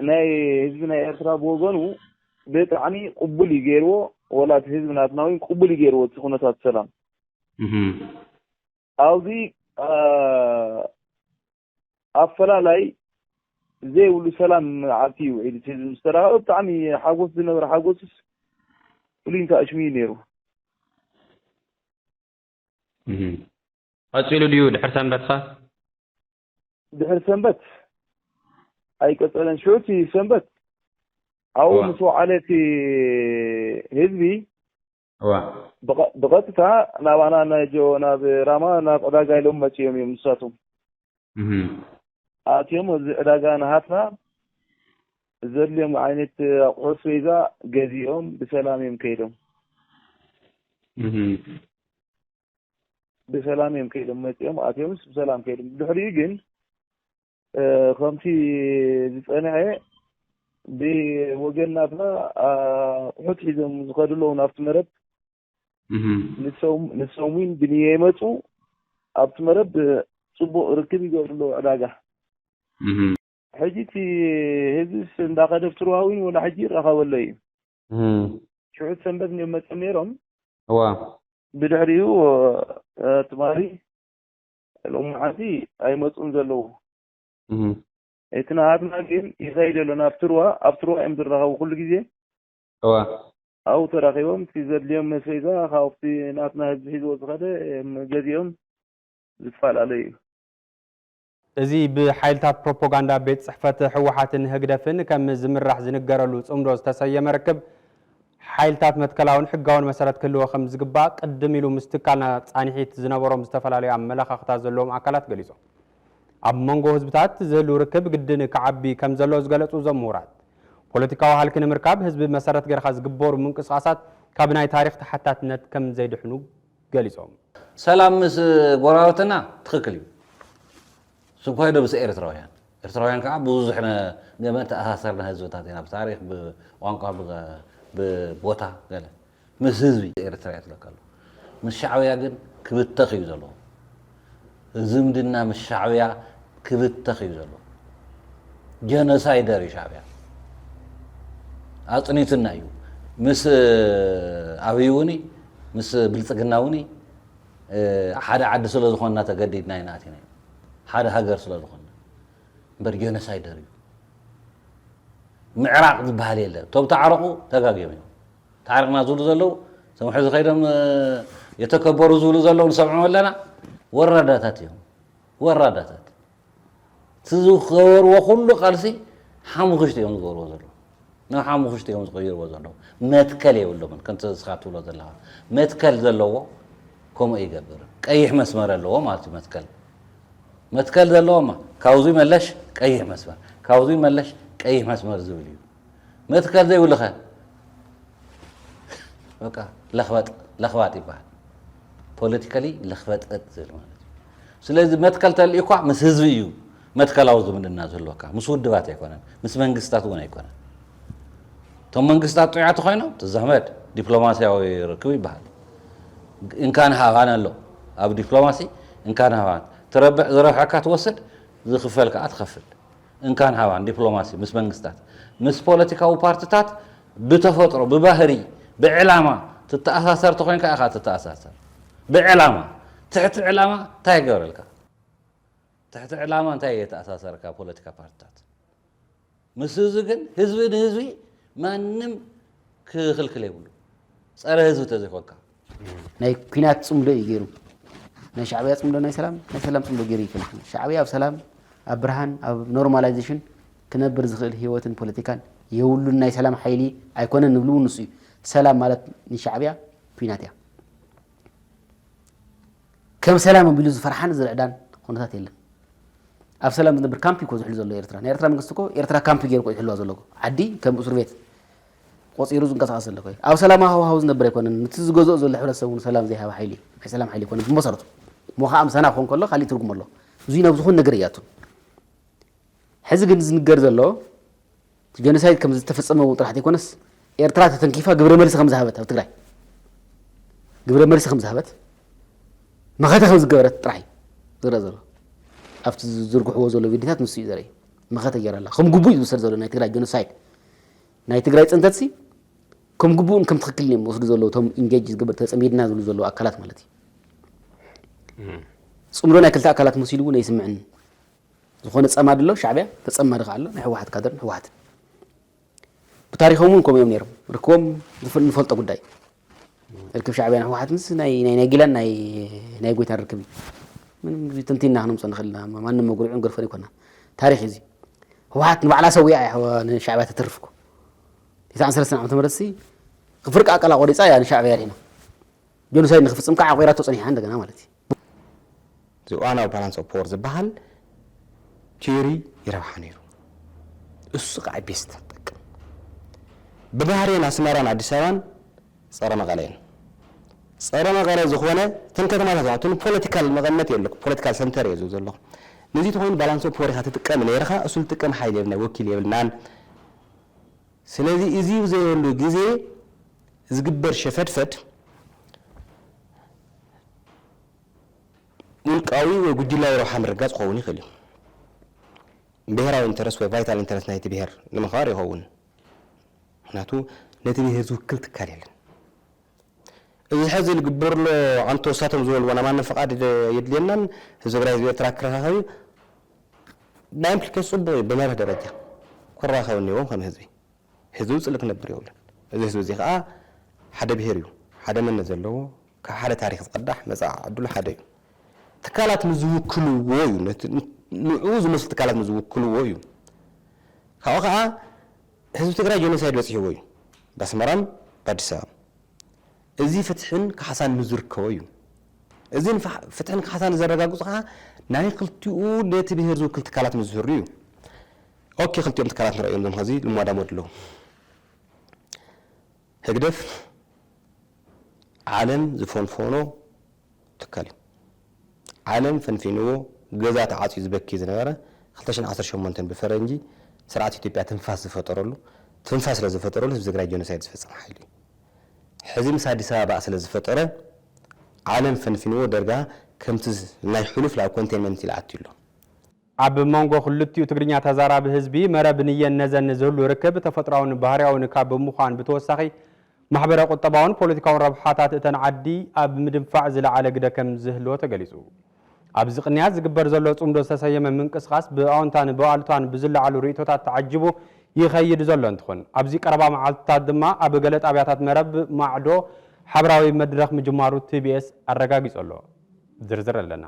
ናይ ህዝቢ ናይ ኤርትራ ብወገኑ ብጣዕሚ ቅቡል እዩ ገይርዎ፣ ወላ እቲ ህዝቢ ናትና እውን ቅቡል እዩ ገይርዎ እቲ ኩነታት ሰላም። እህ። ኣብዚ አ፣ ኣፈላላይ ዘይብሉ ሰላም መዓልቲ እዩ ውዒሉ እቲ ህዝቢ ምስ ተራኸበ ብጣዕሚ ሓጎስ ዝነበረ ሓጎስስ ፍሉይ እንታይ ኣሽሙ እዩ ነይሩ። እህ። ቀጺሉ ድዩ ድሕሪ ሰንበትኸ? ድሕሪ ሰንበት ኣይቀጸለን። ሽዑ እቲ ሰንበት ኣብኡ እዋ። ምስ ወዓለ እቲ ህዝቢ እዋ። ብቐ- ብቐጥታ ናባና ነጆ ናብ ራማ ናብ ዕዳጋ ኢሎም መጺኦም እዮም ንሳቶም። እህ። ኣትዮም ኣብዚ ዕዳጋ ናሃትና ዘድልዮም ዓይነት ኣቑሑ ኣስቤዛ ገዚኦም ብሰላም እዮም ከይዶም። እህ። ብሰላም እዮም ከይዶም መጺኦም ኣትዮምስ ብሰላም ከይዶም። ብድሕሪኡ ግን እ፣ ከምቲ ዝጸንሐ ብወገን ናትና ኣቑሑት ሒዞም ዝኸዱ ኣለዉ ናብቲ መረብ። እህ። ንሶም ንሶም እውን ብንየ ይመጹ ኣብቲ መረብ ጽቡቕ ርክብ ይገብሩ ኣለዉ ዕዳጋ። እህ። ሕጂ እቲ ህዝብስ እንዳኸደ ብትርዋ እውን ወላ ሕጂ ይራኸበሎ እዩ። እህ። ሽዑ ሰንበት እንዲዮም መጽኦም ነይሮም። እዋ። ብድሕሪኡ እ፣ ትማሊ ሎሚ መዓልቲ ኣይመጹን ዘለዉ። እህ። እቲ ናሃትና ግን ይኸይድ ኣሎ ናብ ትርዋ፣ ኣብ ትርዋ እዮም ዝራኸቡ ኩሉ ግዜ። እዋ። ኣብኡ ተራኺቦም እቲ ዘድልዮም መስበይዛ ካብቲ ናትና ህዝቢ ሒዝዎ ዝኸደ እዮም ገዚኦም። ዝፈላለዩ እዩ። እዚ ብሓይልታት ፕሮፓጋንዳ ቤት ጽሕፈት ህወሓትን ህግደፍን ከም ዝምራሕ ዝንገረሉ ጽምዶ ዝተሰየመ ርክብ ሓይልታት መትከላውን ሕጋውን መሰረት ክህልዎ ከም ዝግባእ ቅድም ኢሉ ምስ ትካልና ጻንሒት ዝነበሮም ዝተፈላለዩ ኣመለኻኽታ ዘለዎም ኣካላት ገሊጾም። ኣብ መንጎ ህዝብታት ዝህሉ ርክብ ግድን ክዓቢ ከም ዘለዎ ዝገለጹ እዞም ምሁራት፣ ፖለቲካዊ ሃልኪ ንምርካብ ህዝቢ መሰረት ገይርካ ዝግበሩ ምንቅስቓሳት ካብ ናይ ታሪኽ ተሓታትነት ከም ዘይድሕኑ ገሊጾም። ሰላም ምስ ጎረባብትና ትኽክል እዩ። ስንኳ ዶ ምስ ኤርትራውያን ኤርትራውያን ከዓ ብዙሕ ነ- መተኣሳሰርና ህዝብታት ኢና ብታሪክ ብቋንቋ ብቀ- ብቦታ ገለ ምስ ህዝቢ ኤርትራ እየ ትለካ ኣለኩ። ምስ ሻዕብያ ግን ክብተኽ እዩ ዘለዎ። ዝምድና ምስ ሻዕብያ ክብተኽ እዩ ዘለዎ። ጀኖሳይደር እዩ ሻዕብያ። ኣፅኒትና እዩ። ምስ ኣብይ እውን ምስ ብልፅግና እውን ሓደ ዓዲ ስለ ዝኾንና ተገዲድና ኢና ኣቲናዮ። ሓደ ሃገር ስለ ዝኾንና። እምበር ጀኖሳይደር እዩ። ምዕራቕ ዝበሃል የለን። እቶም ተዓረቑ ተጋግዮም እዮም። ተዓሪቕና ዝብሉ ዘለዉ እቶም ሕዚ ከይዶም የተከበሩ ዝብሉ ዘለዉ ንሰምዖም ኣለና። ወራዳታት እዮም። ወራዳታት። እቲ ዝገበርዎ ኩሉ ቃልሲ ሓሙኽሽቲ እዮም ዝገብርዎ ዘለዉ። ናብ ሓሙኽሽቲ እዮም ዝቕይርዎ ዘለዉ። መትከል የብሎምን። ከምቲ እስኻ ትብሎ ዘለኻ መትከል ዘለዎ ከምኡ ይገብር። ቀይሕ መስመር ኣለዎ ማለት እዩ መትከል። መትከል ዘለዎማ ካብዙይ መለሽ ቀይሕ መስመር፣ ካብዙይ መለሽ ቀይሕ መስመር ዝብል እዩ። መትከል ዘይብሉኸ በቃ ለኽበጥ ለኽባጥ ይበሃል። ፖለቲካሊ ለኽበጥበጥ ዝብል ማለት እዩ። ስለዚ መትከል ተልእኳ ምስ ህዝቢ እዩ መትከላዊ ዝምድና ዝህልወካ፣ ምስ ውድባት ኣይኮነን፣ ምስ መንግስታት እውን ኣይኮነን። እቶም መንግስታት ጥዑያት ኮይኖም ትዛመድ፣ ዲፕሎማሲያዊ ርክብ ይበሃል። እንካን ሃባን ኣሎ። ኣብ ዲፕሎማሲ እንካን ሃባን ትረብሕ ዝረብሐካ ትወስድ፣ ዝኽፈል ከዓ ትኸፍል። እንካን ሃባን ዲፕሎማሲ ምስ መንግስታት፣ ምስ ፖለቲካዊ ፓርትታት ብተፈጥሮ ብባህሪ ብዕላማ ትተኣሳሰር ተኾይንካ ኢኻ ትተኣሳሰር። ብዕላማ ትሕቲ ዕላማ እንታይ ይገብረልካ? ትሕቲ ዕላማ እንታይ የተኣሳሰርካ ፖለቲካ ፓርትታት? ምስ ህዝቢ ግን ህዝቢ ንህዝቢ ማንም ክኽልክል የብሉ። ጸረ ህዝቢ ተዘይኮንካ ናይ ኩናት ፅምዶ እዩ ገይሩ። ናይ ሻዕብያ ፅምዶ ናይ ሰላም ናይ ሰላም ፅምዶ ገይሩ ይፈልጥ። ሻዕብያ ኣብ ሰላም ኣብ ብርሃን ኣብ ኖርማላይዜሽን ክነብር ዝኽእል ህይወትን ፖለቲካን የብሉን። ናይ ሰላም ሓይሊ ኣይኮነን ንብሉ እውን ንሱ እዩ። ሰላም ማለት ንሻዕብያ ኩናት እያ። ከም ሰላም ኣቢሉ ዝፈርሓን ዝርዕዳን ኩነታት የለን። ኣብ ሰላም ዝነብር ካምፕ እኮ ዝሕሉ ዘሎ ኤርትራ። ናይ ኤርትራ መንግስቲ እኮ ኤርትራ ካምፕ ገይሩ እኮ ዝሕልዋ ዘሎ እኮ። ዓዲ ከም እስር ቤት ቆፂሩ ዝንቀሳቐስ ዘሎ እኮ። ኣብ ሰላማዊ ሃዋህው ዝነብር ኣይኮነን። ነቲ ዝገዝኦ ዘሎ ሕብረተሰብ እውን ሰላም ዘይሃበ ሓይሊ እዩ። ናይ ሰላም ሓይሊ ኣይኮነን ብመሰረቱ። እሞ ከዓ ምሳና ክኾን ከሎ ካሊእ ትርጉም ኣሎ። እዙይ ናብ ዝኾነ ነገር እያቱ። ሕዚ ግን ዝንገር ዘሎ ጀኖሳይድ ከም ዝተፈፀመ እውን ጥራሕ ዘይኮነስ ኤርትራ ተተንኪፋ ግብረ መልሲ ከም ዝሃበት ኣብ ትግራይ ግብረ መልሲ ከም ዝሃበት መኸተ ከም ዝገበረት ጥራሕ እዩ ዝረአ ዘሎ። ኣብቲ ዝዝርግሕዎ ዘሎ ቪዲዮታት ንሱ እዩ ዘርኢ። መኸተ ገይራ ኣላ። ከም ግቡእ እዩ ዝውሰድ ዘሎ ናይ ትግራይ ጀኖሳይድ። ናይ ትግራይ ፅንተትሲ ከም ግቡእን ከም ትኽክልን እዮም ወስዱ ዘለዉ እቶም ኢንጌጅ ዝግበር ተፀሚድና ዝብሉ ዘለዉ ኣካላት ማለት እዩ። ፅምዶ ናይ ክልተ ኣካላት መሲሉ እውን ኣይስምዕን። ዝኾነ ጸማዲ ኣሎ ሻዕብያ፣ ተጸማዲ ከዓ ኣሎ ናይ ህወሓት ካድርን ህወሓትን። ብታሪኾም እውን ከምኡ እዮም ነይሮም። ርክቦም ዝፈ- ንፈልጦ ጉዳይ እዩ። ርክብ ሻዕብያን ህወሓትንስ ናይ ናይ ናይ ጊላን ናይ ናይ ጎይታን ርክብ እዩ። ምንም እዚ ትንቲና ክነምፅኦ ንኽእል ኢና። ማንም መጉሪዑን ገርፎን ኣይኮና። ታሪኽ እዩ እዚ። ህወሓት ንባዕላ ሰዊኣ እያ ንሻዕብያ ተትርፍ እኮ። ተስዓን ሰለስተን ዓመተ ምህረት ሲ ፍርቂ ኣቃላ ቆሪፃ እያ ንሻዕብያ ዲና። ጆኖሳይድ ንክፍፅም ከዓ ዓቂራቶ ፀኒሓ እንደገና ማለት እዩ። እዚ እዋናዊ ባላንስ ኦፍ ፖወር ዝበሃል ቲዮሪ ይረብሓ ነይሩ። እሱ ከዓ ቤስት ትጠቅም። ብባህሪን ኣስመራን ኣዲስ ኣበባን ፀረ መቐለ እየን። ፀረ መቐለ ዝኾነ እተን ከተማታት እተን ፖለቲካል መቐመጥ የለ ፖለቲካል ሰንተር እየ ዝብል ዘለኹ። ነዚ ተኾይኑ ባላንስ ኦፍ ፖወር ኢኻ ትጥቀም ነይርኻ። እሱ ዝጥቀም ሓይሊ የብልና ወኪል የብልናን። ስለዚ እዚ ብዘየሉ ግዜ ዝግበር ሸፈድፈድ ውልቃዊ ወይ ጉጅላዊ ረብሓ ምርጋፅ ክኸውን ይኽእል እዩ። ብሄራዊ ኢንተረስት ወይ ቫይታል ኢንተረስት ናይቲ ብሄር ንምኽባር ይኸውን። ምክንያቱ ነቲ ብሄር ዝውክል ትካል የለን። እዚ ሕዚ ዝግበር ኣሎ ኣንቶ እሳቶም ዝበልዎ ናይ ማንም ፍቓድ የድልየናን ህዝቢ ትግራይ ህዝቢ ኤርትራ ክረኻኸብ እዩ። ብኣምፕሊኬሽን ፅቡቕ እዩ። ብመርህ ደረጃ ክራኸቡ እኒዎም ከም ህዝቢ ህዝቢ ውፅል ክነብር የብሉን። እዚ ህዝቢ እዚ ከዓ ሓደ ብሄር እዩ። ሓደ መንነት ዘለዎ ካብ ሓደ ታሪክ ዝቐዳሕ መፃ ዕድሉ ሓደ እዩ። ትካላት ንዝውክልዎ እዩ። ንኡ ዝመስሉ ትካላት ንዝውክልዎ እዩ። ካብኡ ከዓ ህዝቢ ትግራይ ጀኖሳይድ በፂሕዎ እዩ። ብኣስመራን ብኣዲስ ኣበባ እዚ ፍትሕን ካሕሳን ንዝርከቦ እዩ። እዚ ፍትሕን ካሕሳን ዘረጋግፁ ከዓ ናይ ክልቲኡ ነቲ ብሄር ዝውክል ትካላት ንዝህሩ እዩ። ኦኬ ክልቲኦም ትካላት ንረእዮም ዞም ኸዚ ልሟዳሞ ኣለዉ። ህግደፍ ዓለም ዝፈንፈኖ ትካል እዩ። ዓለም ፈንፊንዎ ገዛ ተዓፅዩ ዝበኪ ዝነበረ ክልተ ሽሕን ዓሰርተ ሸሞንተን ብፈረንጂ ስርዓት ኢትዮጵያ ትንፋስ ዝፈጠረሉ ትንፋስ ስለ ዝፈጠረሉ ህዝቢ ትግራይ ጀኖሳይድ ዝፈፀመ ሓይሊ እዩ። ሕዚ ምስ ኣዲስ ኣበባ ስለ ዝፈጠረ ዓለም ፈንፊንዎ ደርጋ ከምቲ ናይ ሕሉፍ ላብ ኮንቴንመንት ኢሉ ኣትዩ ኣሎ። ኣብ መንጎ ክልቲኡ ትግርኛ ተዛራቢ ህዝቢ መረብ ንየን ነዘን ዝህሉ ርክብ ተፈጥራውን ባህርያውን ካብ ምዃን ብተወሳኺ ማሕበረ ቁጠባውን ፖለቲካውን ረብሓታት እተን ዓዲ ኣብ ምድንፋዕ ዝለዓለ ግደ ከም ዝህልዎ ተገሊፁ። ኣብዚ ቅንያት ዝግበር ዘሎ ጽምዶ ዝተሰየመ ምንቅስቓስ ብኣወንታን ብኣሉታን ብዝለዓሉ ርእይቶታት ተዓጂቡ ይኸይድ ዘሎ እንትኾን ኣብዚ ቀረባ መዓልትታት ድማ ኣብ ገለ ጣብያታት መረብ ማዕዶ ሓበራዊ መድረኽ ምጅማሩ ቲቢኤስ ኣረጋጊጹ ኣሎ። ዝርዝር ኣለና።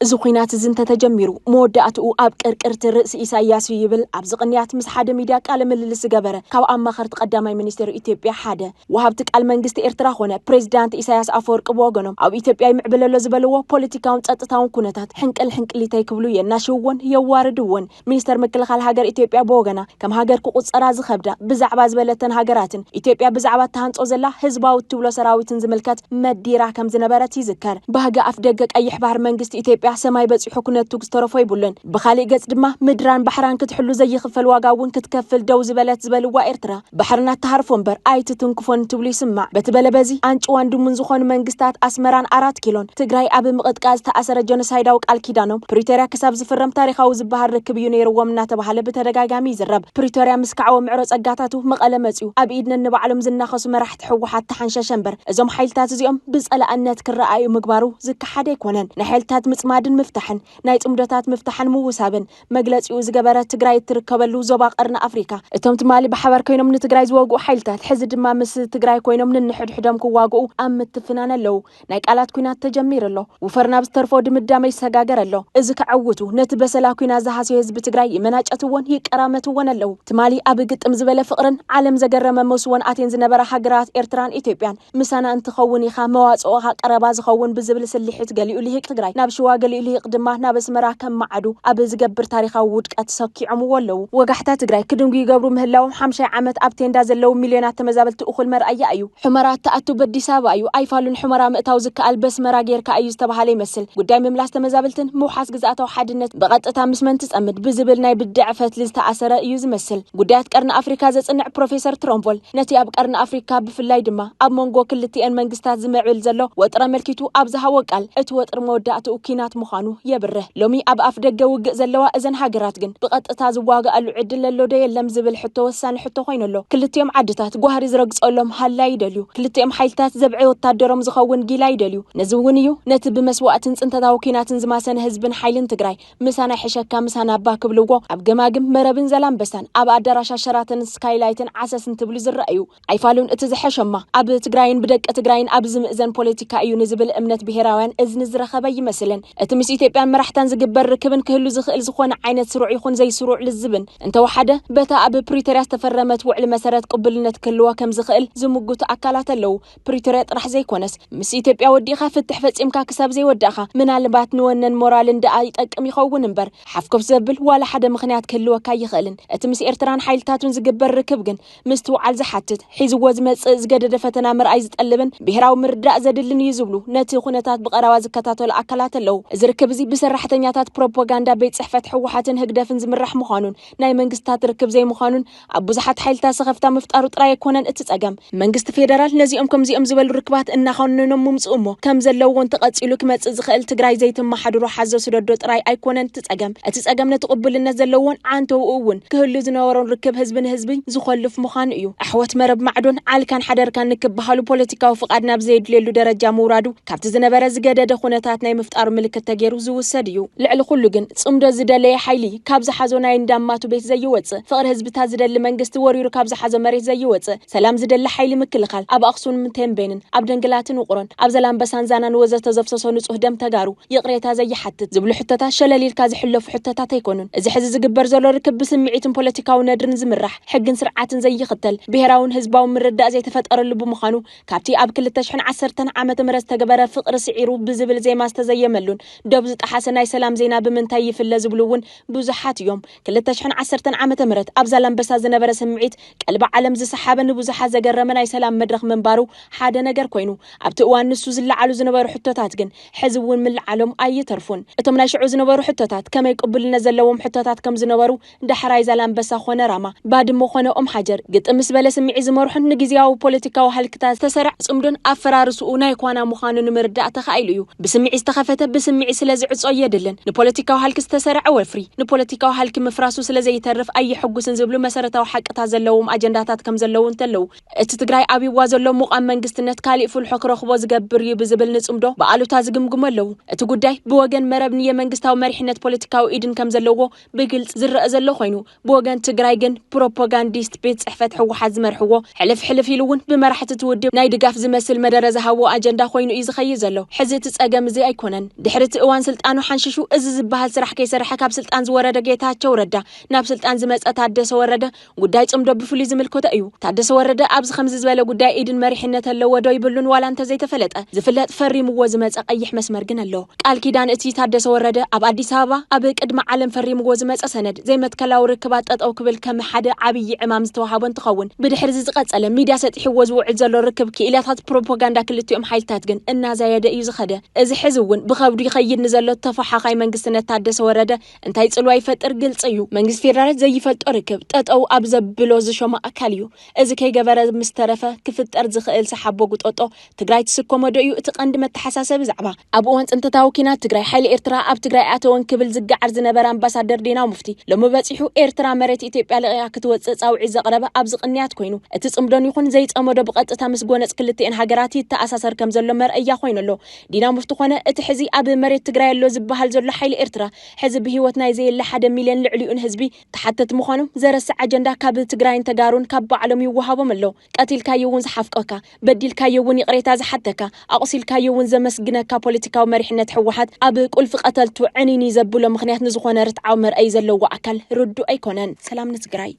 እዚ ኹናት እዚ እንተተጀሚሩ መወዳእትኡ ኣብ ቅርቅርቲ ርእሲ ኢሳያስ እዩ ይብል ኣብዚ ቅንያት ምስ ሓደ ሚድያ ቃለ ምልልስ ዝገበረ ካብ ኣማኸርቲ ቀዳማይ ሚኒስትር ኢትዮጵያ ሓደ። ወሃብቲ ቃል መንግስቲ ኤርትራ ኾነ ፕሬዚዳንት ኢሳያስ ኣፈወርቂ ብወገኖም ኣብ ኢትዮጵያ ይምዕብል ኣሎ ዝበልዎ ፖለቲካውን ጸጥታውን ኩነታት ሕንቅል ሕንቅሊተይ ክብሉ የናሽውዎን የዋርድዎን። ሚኒስተር ምክልኻል ሃገር ኢትዮጵያ ብወገና ከም ሃገር ክቑጸራ ዝኸብዳ ብዛዕባ ዝበለተን ሃገራትን ኢትዮጵያ ብዛዕባ እትሃንጾ ዘላ ህዝባዊ እትብሎ ሰራዊትን ዝምልከት መዲራ ከም ዝነበረት ይዝከር። ባህጊ ኣፍ ደገ ቀይሕ ባህር መንግስቲ ኢትዮጵያ ሰማይ በጺሑ ክነቱ ዝተረፎ ይብሉን። ብኻሊእ ገጽ ድማ ምድራን ባሕራን ክትሕሉ ዘይኽፈል ዋጋ እውን ክትከፍል ደው ዝበለት ዝበልዋ ኤርትራ ባሕርና እትሃርፎ እምበር ኣይትትንክፎን ትብሉ ይስማዕ። በቲ በለ በዚ ኣንጭዋን ድሙን ዝኾኑ መንግስታት ኣስመራን ኣራት ኪሎን ትግራይ ኣብ ምቕጥቃ ዝተኣሰረ ጀኖሳይዳዊ ቃል ኪዳኖም ፕሪቶርያ ክሳብ ዝፍረም ታሪኻዊ ዝበሃል ርክብ እዩ ነይርዎም እናተባሃለ ብተደጋጋሚ ይዝረብ። ፕሪቶርያ ምስ ካዕዎ ምዕሮ ጸጋታቱ መቐለ መጽዩ ኣብ ኢድ ነንባዕሎም ዝናኸሱ መራሕቲ ህወሓት ተሓንሸሸ እምበር እዞም ሓይልታት እዚኦም ብጸላእነት ክረኣዩ ምግባሩ ዝከሓድ ኣይኮነን። ናይ ሓይልታት ምጽማድን ምፍታሕን ናይ ጽምዶታት ምፍታሕን ምውሳብን መግለጺኡ ዝገበረ ትግራይ እትርከበሉ ዞባ ቀርኒ ኣፍሪካ እቶም ትማሊ ብሓባር ኮይኖም ንትግራይ ዝወግኡ ሓይልታት ሕዚ ድማ ምስ ትግራይ ኮይኖም ንንሕድሕዶም ክዋግኡ ኣብ ምትፍናን ኣለዉ። ናይ ቃላት ኩናት ተጀሚሩ ኣሎ። ውፈር ናብ ዝተርፎ ድምዳመ ይሰጋገር ኣሎ። እዚ ከዐውቱ ነቲ በሰላ ኩናት ዝሃስዮ ህዝቢ ትግራይ ይመናጨትዎን ይቀራመትዎን ኣለዉ። ትማሊ ኣብ ግጥም ዝበለ ፍቕርን ዓለም ዘገረመ መስወን ኣትየን ዝነበራ ሃገራት ኤርትራን ኢትዮጵያን ምሳና እንትኸውን ኢኻ መዋፅኦኻ ቀረባ ዝኸውን ብዝብል ስልሒት ገሊኡ ልሂቅ ትግራይ ናብ ሽዋ ገሊኡ ልሂቅ ድማ ናብ ኣስመራ ከም መዓዱ ኣብ ዝገብር ታሪኻዊ ውድቀት ሰኪዖምዎ ኣለዉ። ወጋሕታ ትግራይ ክድንጉ ይገብሩ ምህላዎም ሓምሻይ ዓመት ኣብ ቴንዳ ዘለዉ ሚልዮናት ተመዛበልቲ እኹል መርኣያ እዩ። ሑመራ እትኣቱ በዲስ ኣበባ እዩ። ኣይፋሉን ሑመራ ምእታው ዝከኣል በስመራ ጌርካ እዩ ዝተባሃለ ይመስል። ጉዳይ ምምላስ ተመዛበልትን ምውሓስ ግዝኣታዊ ሓድነት ብቐጥታ ምስ መን ትጸምድ ብዝብል ናይ ብድዐ ፈትሊ ዝተኣሰረ እዩ ዝመስል። ጉዳያት ቀርኒ ኣፍሪካ ዘጽንዕ ፕሮፌሰር ትሮምቮል ነቲ ኣብ ቀርኒ ኣፍሪካ ብፍላይ ድማ ኣብ መንጎ ክልቲኤን መንግስታት ዝምዕብል ዘሎ ወጥሪ ኣመልኪቱ ኣብ ዝሃቦ ቃል እቲ ወጥሪ መወዳእትኡ ኪናት ምዃኑ የብርህ። ሎሚ ኣብ ኣፍ ደገ ውግእ ዘለዋ እዘን ሃገራት ግን ብቐጥታ ዝዋግኣሉ ዕድል ኣሎ ዶ የለም ዝብል ሕቶ ወሳኒ ሕቶ ኮይኑ ኣሎ። ክልቲኦም ዓድታት ጓህሪ ዝረግጸሎም ሃላይ ይደልዩ። ክልቲኦም ሓይልታት ዘብዐ ወታደሮም ዝኸውን ጊላ ይደልዩ። ነዚ እውን እዩ ነቲ ብመስዋእትን ጽንተታዊ ኲናትን ዝማሰነ ህዝብን ሓይልን ትግራይ ምሳና ይሕሸካ ምሳና እባ ክብልዎ ኣብ ገማግም መረብን ዘላምበሳን ኣብ ኣዳራሻት ሸራተንን ስካይላይትን ዓሰስን ትብሉ ዝረኣዩ። ኣይፋሉን እቲ ዝሐሸማ ኣብ ትግራይን ብደቂ ትግራይን ኣብ ዝምእዘን ፖለቲካ እዩ ንዝብል እምነት ብሄራውያን እዝኒ ዝረኸበ ይመስልን። እቲ ምስ ኢትዮጵያን መራሕታን ዝግበር ርክብን ክህሉ ዝኽእል ዝኾነ ዓይነት ስሩዕ ይኹን ዘይስሩዕ ልዝብን እንተወሓደ በታ ኣብ ፕሪቶርያ ዝተፈረመት ውዕሊ መሰረት ቅቡልነት ክህልዎ ከም ዝኽእል ዝምጉቱ ኣካላት ኣለዉ። ፕሪቶርያ ጥራሕ ዘይኮነስ ምስ ኢትዮጵያ ወዲእኻ ፍትሕ ፈጺምካ ክሳብ ዘይወዳእኻ ምናልባት ንወነን ሞራልን ደኣ ይጠቅም ይኸውን እምበር ሓፍኮፍ ዘብል ዋላ ሓደ ምኽንያት ክህልወካ ኣይኽእልን። እቲ ምስ ኤርትራን ሓይልታቱን ዝግበር ርክብ ግን ምስትውዓል ዝሓትት፣ ሒዝዎ ዝመጽእ ዝገደደ ፈተና ምርኣይ ዝጠልብን ብሄራዊ ምርዳእ ዘድልን እዩ ዝብሉ ነቲ ኩነታት ብቐረባ ዝከታተሉ ኣካላት ኣለዉ። እዚ ርክብ እዚ ብሰራሕተኛታት ፕሮፓጋንዳ ቤት ጽሕፈት ህወሓትን ህግደፍን ዝምራሕ ምዃኑን ናይ መንግስታት ርክብ ዘይምዃኑን ኣብ ብዙሓት ሓይልታት ሰኸፍታ ምፍጣሩ ጥራይ ኣይኮነን እቲ ጸገም። መንግስቲ ፌደራል ነዚኦም ከምዚኦም ዝበሉ ርክባት እናኾነኖም ምምጽኡ እሞ ከም ዘለዎ እንተቐጺሉ ክመጽእ ዝኽእል ትግራይ ዘይትመሓድሮ ሓዞ ስደዶ ጥራይ ኣይኮነን እቲ ጸገም። እቲ ጸገም ነቲ ቅቡልነት ዘለዎን ዓንተውኡ እውን ክህሉ ዝነበሮን ርክብ ህዝቢ ንህዝቢ ዝኾልፍ ምዃኑ እዩ። ኣሕዋት መረብ ማዕዶን ዓልካን ሓደርካን ንክበሃሉ ፖለቲካዊ ፍቓድ ናብ ዘየድልየሉ ደረጃ ምውራዱ ካብቲ ዝነበረ ዝገደደ ኩነታት ናይ ምፍጣሩ ምልክት ተገይሩ ዝውሰድ እዩ። ልዕሊ ኩሉ ግን ጽምዶ ዝደለየ ሓይሊ ካብ ዝሓዞ ናይ እንዳማቱ ቤት ዘይወጽእ፣ ፍቕሪ ህዝብታት ዝደሊ መንግስቲ ወሪሩ ካብ ዝሓዞ መሬት ዘይወጽእ፣ ሰላም ዝደሊ ሓይሊ ምክልኻል ኣብ ኣኽሱምን ቴምቤንን ኣብ ደንግላትን ውቕሮን ኣብ ዘላምበሳን ዛናን ወዘተ ዘፍሰሶ ንጹህ ደም ተጋሩ ይቕሬታ ዘይሓትት ዝብሉ ሕቶታት ሸለል ኢልካ ዝሕለፉ ሕቶታት ኣይኮኑን። እዚ ሕዚ ዝግበር ዘሎ ርክብ ብስምዒትን ፖለቲካዊ ነድርን ዝምራሕ፣ ሕግን ስርዓትን ዘይኽተል፣ ብሄራውን ህዝባውን ምርዳእ ዘይተፈጠረሉ ብምዃኑ ካብቲ ኣብ ክልተ ሽሕን ዓሰርተን ዓመተ ምህረት ዝተገበረ ፍቕሪ ስዒሩ ብዝብል ዜማ ዝተዘየመሉን ዶብ ዝጠሓሰ ናይ ሰላም ዜና ብምንታይ ይፍለ ዝብሉ እውን ብዙሓት እዮም። ክልተ ሽሕን ዓሰርተን ዓመተ ምህረት ኣብ ዛላምበሳ ዝነበረ ስምዒት ቀልቢ ዓለም ዝሰሓበ ንብዙሓት ዘገረመ ናይ ሰላም መድረኽ ምንባሩ ሓደ ነገር ኮይኑ ኣብቲ እዋን ንሱ ዝለዓሉ ዝነበሩ ሕቶታት ግን ሕዚ እውን ምልዓሎም ኣይተርፉን። እቶም ናይ ሽዑ ዝነበሩ ሕቶታት ከመይ ቅቡልነት ዘለዎም ሕቶታት ከም ዝነበሩ ዳሕራይ ዛላምበሳ ኾነ ራማ፣ ባድመ ኾነ ኦም ሓጀር ግጥም ምስ በለ ስምዒት ዝመርሑን ንግዜያዊ ፖለቲካዊ ሃልክታት ዝተሰርዐ ጽምዶን ኣፈራርስኡ ናይ ኳና ምዃኑ ንምርዳእ ተኻኢሉ እዩ። ብስምዒት ዝተኸፈተ ብስምዒት ስለ ዝዕጾ የድልን። ንፖለቲካዊ ሃልኪ ዝተሰርዐ ወፍሪ ንፖለቲካዊ ሃልኪ ምፍራሱ ስለ ዘይተርፍ ኣየሐጉስን ዝብሉ መሰረታዊ ሓቅታት ዘለዎም ኣጀንዳታት ከም ዘለዉ እንተለዉ እቲ ትግራይ ኣብይዋ ዘሎ ምቋም መንግስትነት ካሊእ ፍልሖ ክረኽቦ ዝገብር እዩ ብዝብል ንጽምዶ ብኣሉታ ዝግምግሙ ኣለዉ። እቲ ጉዳይ ብወገን መረብ ንየመንግስታዊ መሪሕነት ፖለቲካዊ ኢድን ከም ዘለዎ ብግልጺ ዝረአ ዘሎ ኮይኑ ብወገን ትግራይ ግን ፕሮፓጋንዲስት ቤት ጽሕፈት ህወሓት ዝመርሕዎ ሕልፍ ሕልፍ ኢሉ እውን ብመራሕቲ እቲ ውድብ ናይ ድጋፍ ዝመስል መደረ ዝሃቦ ኣጀንዳ ኮይኑ እዩ ዝኸይድ ዘሎ። ሕዚ እቲ ጸገም እዚ ኣይኮነን። ድሕሪ እቲ እዋን ስልጣኑ ሓንሽሹ እዚ ዝበሃል ስራሕ ከይሰርሐ ካብ ስልጣን ዝወረደ ጌታቸው ረዳ ናብ ስልጣን ዝመጸ ታደሰ ወረደ ጉዳይ ጽምዶ ብፍሉይ ዝምልከቶ እዩ። ታደሰ ወረደ ኣብዚ ከምዚ ዝበለ ጉዳይ ኢድን መሪሕነት ኣለዎ ዶ ይብሉን ዋላ እንተዘይተፈለጠ ዝፍለጥ ፈሪምዎ ዝመጸ ቀይሕ መስመር ግን ኣሎ። ቃል ኪዳን እቲ ታደሰ ወረደ ኣብ ኣዲስ ኣበባ ኣብ ቅድሚ ዓለም ፈሪምዎ ዝመጸ ሰነድ ዘይመትከላዊ ርክባት ጠጠው ክብል ከም ሓደ ዓብዪ ዕማም ዝተዋሃቦ እንትኸውን ብድሕሪ እዚ ዝቐጸለ ሚድያ ሰጢሕዎ ዝውዕል ዘሎ ርክብ ክኢላታት ፕሮፓጋንዳ ክልቲኦም ሓይልታት ግን እናዛየደ እዩ ዝኸደ። እዚ ሕዚ እውን ብኸብዱ ይኸይድ ንዘሎ ተፎሓኻይ መንግስቲ ነታደሰ ወረደ እንታይ ጽልዋ ይፈጥር ግልጺ እዩ። መንግስቲ ፌደራል ዘይፈልጦ ርክብ ጠጠው ኣብ ዘብሎ ዝሾመ ኣካል እዩ። እዚ ከይገበረ ምስ ተረፈ ክፍጠር ዝኽእል ሰሓቦ ጉጦጦ ትግራይ ትስከሞ ዶ እዩ እቲ ቀንዲ መተሓሳሰቢ ዛዕባ? ኣብ እዋን ፅንተታዊ ኪናት ትግራይ ሓይሊ ኤርትራ ኣብ ትግራይ ኣተወን ክብል ዝገዓር ዝነበረ ኣምባሳደር ዲና ሙፍቲ ሎሚ በፂሑ ኤርትራ መሬት ኢትዮጵያ ለቒቓ ክትወፅእ ፃውዒት ዘቕረበ ኣብዚ ቅንያት ኮይኑ እቲ ፅምዶን ይኹን ዘይፀመዶ ብቐጥታ ምስ ጎነፅ ክልቲኤን ሃገራት ይተኣሳሰር ከም ዘሎ መርኣያ ኮይኑ ኣሎ። ዲና ሙፍቲ ኮነ እቲ ሕዚ ኣብ መሬት ትግራይ ኣሎ ዝበሃል ዘሎ ሓይሊ ኤርትራ ሕዚ ብህይወት ናይ ዘየለ ሓደ ሚልዮን ልዕሊኡን ህዝቢ ተሓተቲ ምዃኖም ዘረስዕ ኣጀንዳ ካብ ትግራይን ተጋሩን ካብ ባዕሎም ይወሃቦም ኣሎ። ቀቲልካዮ እውን ዝሓፍቀካ፣ በዲልካዮ እውን ይቕሬታ ዝሓተካ፣ ኣቑሲልካዮ እውን ዘመስግነካ ፖለቲካዊ መሪሕነት ህወሓት ኣብ ቁልፊ ቀተልቱ ዕንይንይ ዘብሎ ምኽንያት ንዝኾነ ርትዓዊ መርኣይ ዘለዎ ኣካል ርዱእ ኣይኮነን። ሰላም ንትግራይ።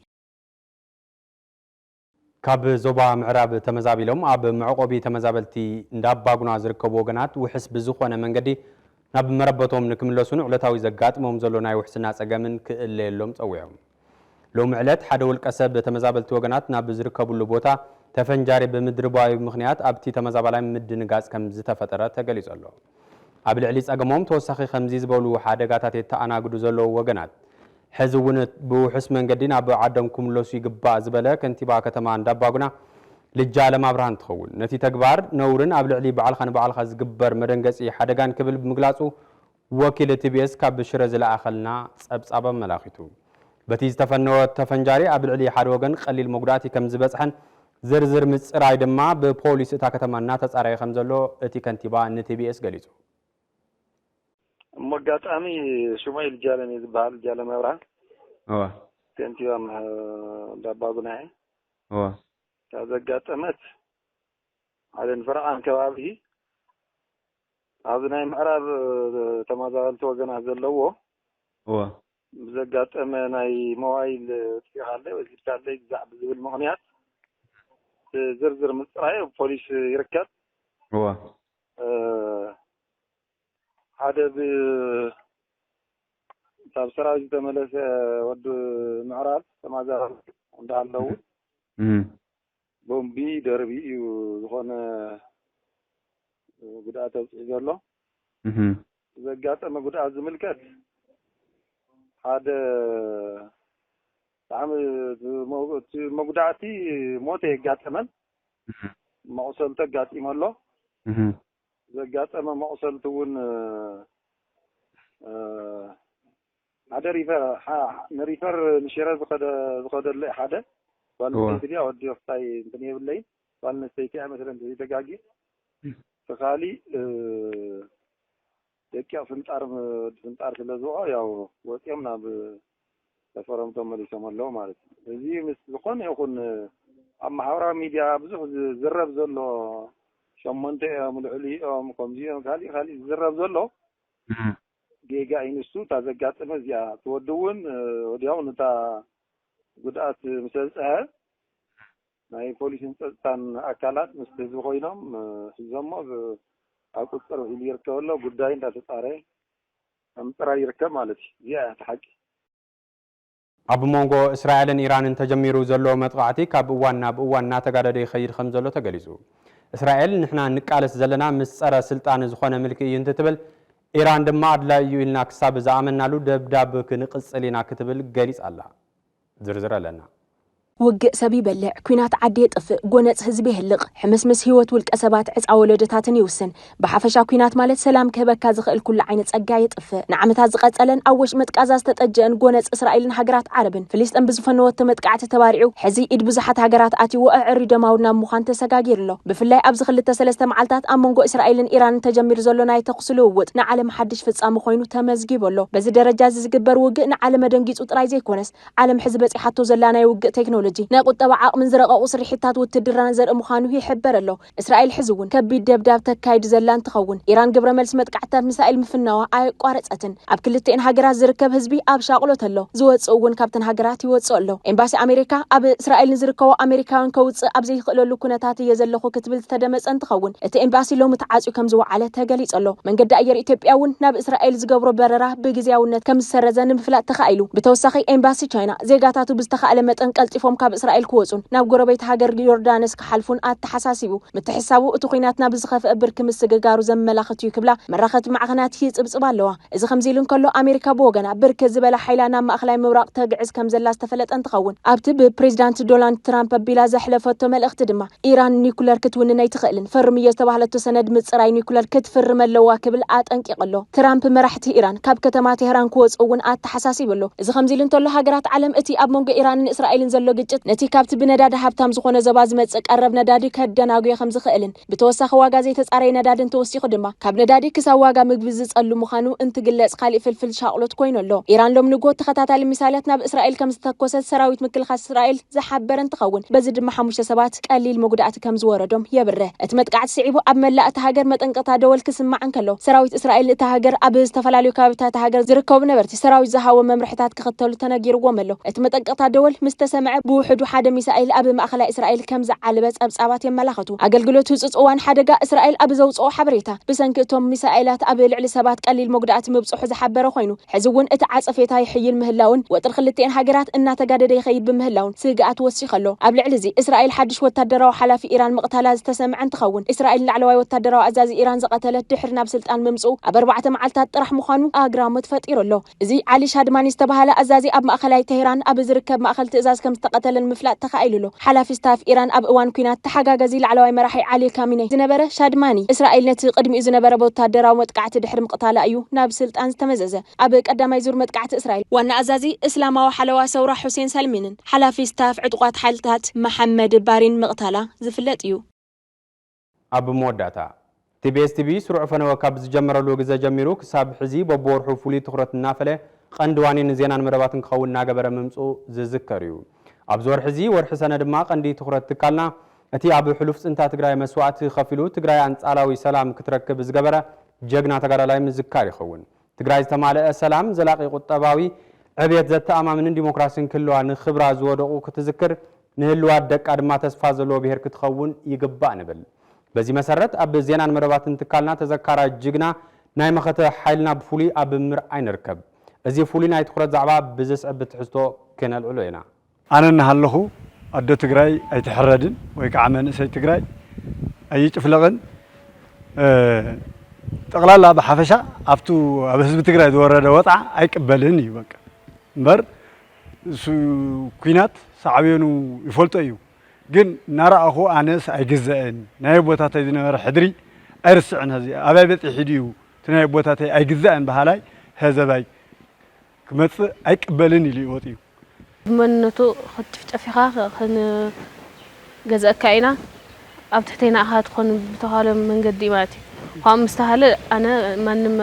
ካብ ዞባ ምዕራብ ተመዛቢሎም ኣብ መዕቆቢ ተመዛበልቲ እንዳባጉና ዝርከቡ ወገናት ውሕስ ብዝኾነ መንገዲ ናብ መረበቶም ንክምለሱን ዕለታዊ ዘጋጥሞም ዘሎ ናይ ውሕስና ጸገምን ክእለየሎም ጸዊዖም። ሎሚ ዕለት ሓደ ውልቀ ሰብ ተመዛበልቲ ወገናት ናብ ዝርከብሉ ቦታ ተፈንጃሪ ብምድርባዩ ምኽንያት ኣብቲ ተመዛባላይ ምድንጋጽ ከም ዝተፈጠረ ተገሊጹ ኣሎ። ኣብ ልዕሊ ጸገሞም ተወሳኺ ከምዚ ዝበሉ ሓደጋታት የተኣናግዱ ዘለዉ ወገናት ሕዚ እውን ብውሑስ መንገዲ ናብ ዓዶም ክምለሱ ይግባእ ዝበለ ከንቲባ ከተማ እንዳባጉና ልጃለም ኣብርሃ እንትኸውን ነቲ ተግባር ነውርን ኣብ ልዕሊ ባዕልኻ ንባዕልኻ ዝግበር መደንገፂ ሓደጋን ክብል ብምግላፁ ወኪል ቲቢኤስ ካብ ሽረ ዝለኣኸልና ፀብፃብ ኣመላኺቱ። በቲ ዝተፈነወ ተፈንጃሪ ኣብ ልዕሊ ሓደ ወገን ቀሊል መጉዳእቲ ከም ዝበፅሐን ዝርዝር ምፅራይ ድማ ብፖሊስ እታ ከተማ እናተፃረየ ከም ዘሎ እቲ ከንቲባ ንቲቢኤስ ገሊፁ። እሞ ኣጋጣሚ ሽሞይ ልጃለም እየ ዝበሃል፣ ልጃለም ኣብርሃ። እወ። ከንቲባ እንዳባጉና እየ። እወ። እታ ዘጋጠመት ሓደ ንፈረቓን ከባቢ ኣብዚ ናይ ምዕራብ ተመዛበልቲ ወገናት ዘለዎ እወ። ብዘጋጠመ ናይ ሞባይል ጥፊእካለይ ወሲድካለይ ግዛዕ ብዝብል ምኽንያት ዝርዝር ምፅራይ ፖሊስ ይርከብ። እወ። ሓደ ብ ካብ ሰራዊት ዝተመለሰ ወዲ ምዕራብ ተመዛበልቲ እንዳሃለዉ ቦምቢ ደርቢ እዩ ዝኾነ ጉድኣት ኣብፅሑ ዘሎ። ዘጋጠመ ጉድኣት ዝምልከት ሓደ ብጣዕሚ እቲ መጉዳእቲ ሞት የጋጠመን መቑሰልቲ ኣጋጢሙ ኣሎ። ዘጋጠመ መቑሰልቲ እውን ሓደ ሪፈር ንሪፈር ንሽረ ዝኸደለ ሓደ ጓል ኣንስተይቲ ድያ ወዲ ክታይ እንትን የብለይን ጓል ኣንስተይቲ እያ መሰለኝ ዘይተጋጊ እቲ ካሊእ ደቂቕ ፍንጣር ወዲ ፍንጣር ስለ ዝወኦ ያው ወፂኦም ናብ ሰፈሮም ተመሊሶም ኣለዉ ማለት እዩ። እዚ ምስ ዝኾነ ይኹን ኣብ ማሕበራዊ ሚድያ ብዙሕ ዝዝረብ ዘሎ ሸሞንተ እዮም ልዕሊ እዮም ከምዚ እዮም ካሊእ ካሊእ ዝዝረብ ዘሎ ጌጋ እዩ ንሱ እታ ዘጋጠመ እዚኣ እቲ ወዲ እውን ወዲያው ነታ ጉድኣት ምስ ኣብፀሐ ናይ ፖሊስን ፀፅታን ኣካላት ምስቲ ህዝቢ ኮይኖም ሒዞሞ ኣብ ቁፅፅር ውዒሉ ይርከብ ኣሎ። ጉዳይ እንዳተፃረየ ኣብ ምፅራይ ይርከብ ማለት እዩ። እዚኣ እያ እቲ ሓቂ። ኣብ መንጎ እስራኤልን ኢራንን ተጀሚሩ ዘሎ መጥቓዕቲ ካብ እዋን ናብ እዋን እናተጋደደ ይኸይድ ከም ዘሎ ተገሊጹ። እስራኤል ንሕና ንቃለስ ዘለና ምስ ጸረ ስልጣን ዝኾነ ምልኪ እዩ እንትትብል፣ ኢራን ድማ ኣድላዪ እዩ ኢልና ክሳብ ዝኣመናሉ ደብዳብ ክንቕጽል ኢና ክትብል ገሊጻ ኣላ። ዝርዝር ኣለና። ውግእ ሰብ ይበልዕ፣ ኲናት ዓዲ የጥፍእ፣ ጎነጽ ህዝቢ የህልቕ፣ ሕምስምስ ህይወት ውልቀ ሰባት ዕጻ ወለዶታትን ይውስን። ብሓፈሻ ኲናት ማለት ሰላም ክህበካ ዝኽእል ኩሉ ዓይነት ጸጋ የጥፍእ። ንዓመታት ዝቐጸለን ኣብ ወሽመጥ ቃዛ ዝተጠጀአን ጎነጽ እስራኤልን ሃገራት ዓረብን ፍልስጤም ብዝፈነወቶ መጥቃዕቲ ተባሪዑ፣ ሕዚ ኢድ ብዙሓት ሃገራት ኣትይዎ ኣዕርዩ ደማዊ ናብ ምዃን ተሰጋጊሩ ኣሎ። ብፍላይ ኣብዚ ክልተ ሰለስተ መዓልታት ኣብ መንጎ እስራኤልን ኢራንን ተጀሚሩ ዘሎ ናይ ተኹሲ ልውውጥ ንዓለም ሓድሽ ፍጻመ ኮይኑ ተመዝጊቡ ኣሎ። በዚ ደረጃ እዚ ዝግበር ውግእ ንዓለም ኣደንጊጹ ጥራይ ዘይኮነስ፣ ዓለም ሕዚ በጺሓቶ ዘላ ናይ ውግእ ቴክኖሎጂ ቴክኖሎጂ ናይ ቁጠባ ዓቕምን ዝረቐቑ ስርሒታት ውትድርና ዘርኢ ምዃኑ ይሕበር ኣሎ። እስራኤል ሕዚ እውን ከቢድ ደብዳብ ተካይድ ዘላ እንትኸውን፣ ኢራን ግብረ መልሲ መጥቃዕትታት ሚሳኤል ምፍናዋ ኣየቋረጸትን። ኣብ ክልቲኤን ሃገራት ዝርከብ ህዝቢ ኣብ ሻቕሎት ኣሎ። ዝወጽእ እውን ካብተን ሃገራት ይወጽእ ኣሎ። ኤምባሲ ኣሜሪካ ኣብ እስራኤል ንዝርከቡ ኣሜሪካውያን ከውጽእ ኣብ ዘይኽእለሉ ኩነታት እየ ዘለኹ ክትብል ዝተደመጸ እንትኸውን፣ እቲ ኤምባሲ ሎሚ ተዓጽዩ ከም ዝወዓለ ተገሊጹ ኣሎ። መንገዲ ኣየር ኢትዮጵያ እውን ናብ እስራኤል ዝገብሮ በረራ ብግዜያውነት ከም ዝሰረዘ ንምፍላጥ ተኻኢሉ። ብተወሳኺ ኤምባሲ ቻይና ዜጋታቱ ብዝተኻእለ መጠን ቀልጢፎም ካብ እስራኤል ክወጹን ናብ ጎረቤት ሃገር ዮርዳኖስ ክሓልፉን ኣተሓሳሲቡ። ምትሕሳቡ እቲ ኲናት ናብ ዝኸፍአ ብርኪ ምስግጋሩ ዘመላኽት እዩ ክብላ መራኸብቲ ማዕኸናት ይጽብጽባ ኣለዋ። እዚ ከምዚ ኢሉ እንከሎ፣ ኣሜሪካ ብወገና ብርክት ዝበለ ሓይላ ናብ ማእኸላይ ምብራቕ ተግዕዝ ከም ዘላ ዝተፈለጠ እንትኸውን፣ ኣብቲ ብፕሬዚዳንት ዶናልድ ትራምፕ ኣቢላ ዘሕለፈቶ መልእኽቲ ድማ፣ ኢራን ኒኩለር ክትውንን ኣይትኽእልን፣ ፈርምዮ ዝተባህለቶ ሰነድ ምጽራይ ኒኩለር ክትፍርም ኣለዋ ክብል ኣጠንቂቑ ኣሎ። ትራምፕ መራሕቲ ኢራን ካብ ከተማ ቴህራን ክወጽኡ እውን ኣተሓሳሲቡ ኣሎ። እዚ ከምዚ ኢሉ እንተሎ፣ ሃገራት ዓለም እቲ ኣብ መንጎ ኢራንን እስራኤልን ዘሎ ግጭት ነቲ ካብቲ ብነዳዲ ሃብታም ዝኾነ ዞባ ዝመጽእ ቀረብ ነዳዲ ከደናጉዮ ከም ዝኽእልን ብተወሳኺ ዋጋ ዘይተጻረየ ነዳዲ እንተወሲኹ ድማ ካብ ነዳዲ ክሳብ ዋጋ ምግቢ ዝጸሉ ምዃኑ እንትግለጽ ካሊእ ፍልፍል ሻቕሎት ኮይኑ ኣሎ። ኢራን ሎም ንግሆ ተኸታታሊ ሚሳይላት ናብ እስራኤል ከም ዝተኮሰት ሰራዊት ምክልኻል እስራኤል ዝሓበረ እንትኸውን፣ በዚ ድማ ሓሙሽተ ሰባት ቀሊል መጉዳእቲ ከም ዝወረዶም የብርህ። እቲ መጥቃዕቲ ስዒቡ ኣብ መላእ እታ ሃገር መጠንቀቕታ ደወል ክስማዕ እንከሎ፣ ሰራዊት እስራኤል እታ ሃገር ኣብ ዝተፈላለዩ ከባቢታት እታ ሃገር ዝርከቡ ነበርቲ ሰራዊት ዝሃቦ መምርሕታት ክኽተሉ ተነጊርዎም ኣሎ። እቲ መጠንቀቕታ ደወል ምስ ተሰምዐ፣ ብውሕዱ ሓደ ሚሳኤል ኣብ ማእኸላይ እስራኤል ከም ዝዓለበ ጸብጻባት የመላኽቱ። ኣገልግሎት ህጹጽ እዋን ሓደጋ እስራኤል ኣብ ዘውጽኦ ሓበሬታ፣ ብሰንኪ እቶም ሚሳኤላት ኣብ ልዕሊ ሰባት ቀሊል መጉዳእቲ ምብጽሑ ዝሓበረ ኮይኑ፣ ሕዚ እውን እቲ ዓጸፌታ ይሕይል ምህላውን ወጥሪ ክልቲኤን ሃገራት እናተጋደደ ይኸይድ ብምህላውን ስግኣት ወሲኹ ኣሎ። ኣብ ልዕሊ እዚ፣ እስራኤል ሓድሽ ወታደራዊ ሓላፊ ኢራን ምቕታላ ዝተሰምዐ እንትኸውን፣ እስራኤል ንላዕለዋይ ወታደራዊ ኣዛዚ ኢራን ዝቐተለት ድሕሪ ናብ ስልጣን ምምጽኡ ኣብ ኣርባዕተ መዓልታት ጥራሕ ምዃኑ ኣግራሞት ፈጢሩ ኣሎ። እዚ ዓሊ ሻድማኒ ዝተባህለ ኣዛዚ ኣብ ማእኸላይ ቴህራን ኣብ ዝርከብ ማእኸል ትእዛዝ ከም ዝተቐተለ ንምፍላጥ ተኻኢሉ ኣሎ። ሓላፊ ስታፍ ኢራን ኣብ እዋን ኲናት ተሓጋጋዚ ላዕለዋይ መራሒ ዓሊ ካሚነይ ዝነበረ ሻድማኒ፣ እስራኤል ነቲ ቅድሚኡ ዝነበረ ወታደራዊ መጥቃዕቲ ድሕሪ ምቕታላ እዩ ናብ ስልጣን ዝተመዘዘ። ኣብ ቀዳማይ ዙር መጥቃዕቲ እስራኤል ዋና ኣዛዚ እስላማዊ ሓለዋ ሰውራ ሑሴን ሰልሚንን ሓላፊ ስታፍ ዕጡቓት ሓይልታት መሓመድ ባሪን ምቕታላ ዝፍለጥ እዩ። ኣብ መወዳእታ፣ ቲቢኤስ ቲቪ ስሩዕ ፈነወ ካብ ዝጀመረሉ ግዘ ጀሚሩ ክሳብ ሕዚ በብወርሑ ፍሉይ ትኹረት እናፈለ ቀንዲ ዋኒን ዜናን መደባትን ክኸውን እናገበረ ምምፅኡ ዝዝከር እዩ። ኣብዚ ወርሒ እዚ፣ ወርሒ ሰነ ድማ ቀንዲ ትኹረት ትካልና እቲ ኣብ ሕሉፍ ፅንታ ትግራይ መስዋእቲ ከፊሉ ትግራይ ኣንፃላዊ ሰላም ክትረክብ ዝገበረ ጀግና ተጋዳላይ ምዝካር ይኸውን። ትግራይ ዝተማልአ ሰላም፣ ዘላቒ ቁጠባዊ ዕብየት፣ ዘተኣማምንን ዲሞክራሲን ክህልዋ ንክብራ ዝወደቑ ክትዝክር፣ ንህልዋት ደቃ ድማ ተስፋ ዘለዎ ብሄር ክትኸውን ይግባእ ንብል። በዚ መሰረት ኣብ ዜናን መደባትን ትካልና ተዘካራይ ጅግና ናይ መኸተ ሓይልና ብፍሉይ ኣብ ምርኣይ ንርከብ። እዚ ፍሉይ ናይ ትኹረት ዛዕባ ብዝስዕብ ብትሕዝቶ ክነልዕሎ ኢና። ኣነ እናሃለኹ ኣዶ ትግራይ ኣይትሕረድን ወይ ከዓ መንእሰይ ትግራይ ኣይጭፍለቕን። ጠቕላላ ብሓፈሻ ኣብቱ ኣብ ህዝቢ ትግራይ ዝወረደ ወፅዓ ኣይቅበልን እዩ በቃ። እምበር እሱ ኲናት ሳዕቤኑ ይፈልጦ እዩ። ግን እናረኣኹ ኣነስ ኣይግዘእን፣ ናይ ኣቦታተይ ዝነበረ ሕድሪ ኣይርስዕን፣ ሀዚ ኣበይ በፂሑ ድዩ እቲ ናይ ኣቦታተይ ኣይግዘእን በሃላይ ሀዘባይ ክመፅእ ኣይቅበልን ኢሉ እዩ ወፂኡ። ብመንነቱ ክትጭፍጨፍ ኢኻ፣ ክንገዝአካ ኢና፣ ኣብ ትሕተይና ኢኻ ትኾን ብተባህለ መንገዲ እዩ ማለት እዩ። ከምኡ ምስ ተባህለ ኣነ ማንም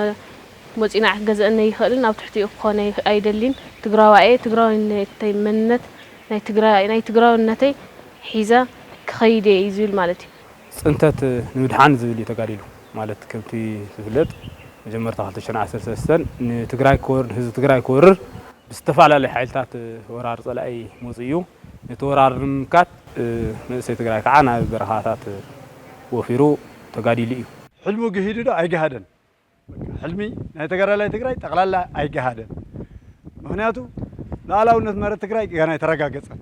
መፂኡ ንዓይ ክገዝአኒ ኣይኽእልን፣ ኣብ ትሕቲኡ ክኾን ኣይ- ኣይደልን። ትግራዋይ እየ፣ ትግራዋይነተይ መንነት ናይ ትግራይ ናይ ትግራውነተይ ሒዘ ክኸይድ እየ እዩ ዝብል ማለት እዩ። ፅንተት ንምድሓን ዝብል እዩ ተጋዲሉ። ማለት ከምቲ ዝፍለጥ መጀመርታ ክልተ ሽሕን ዓሰርተ ሰለስተን ንትግራይ ክወርር ንህዝቢ ትግራይ ክወርር ብዝተፈላለዩ ሓይልታት ወራር ፀላኢ መፂኡ እዩ። ነቲ ወራር ንምምካት መንእሰይ ትግራይ ከዓ ናብ በረኻታት ወፊሩ ተጋዲሉ እዩ። ሕልሙ ግሂዱ ዶ ኣይገሃደን? ሕልሚ ናይ ተጋዳላይ ትግራይ ጠቕላላ ኣይገሃደን። ምኽንያቱ ሉዓላውነት መሬት ትግራይ ገና ኣይተረጋገፀን።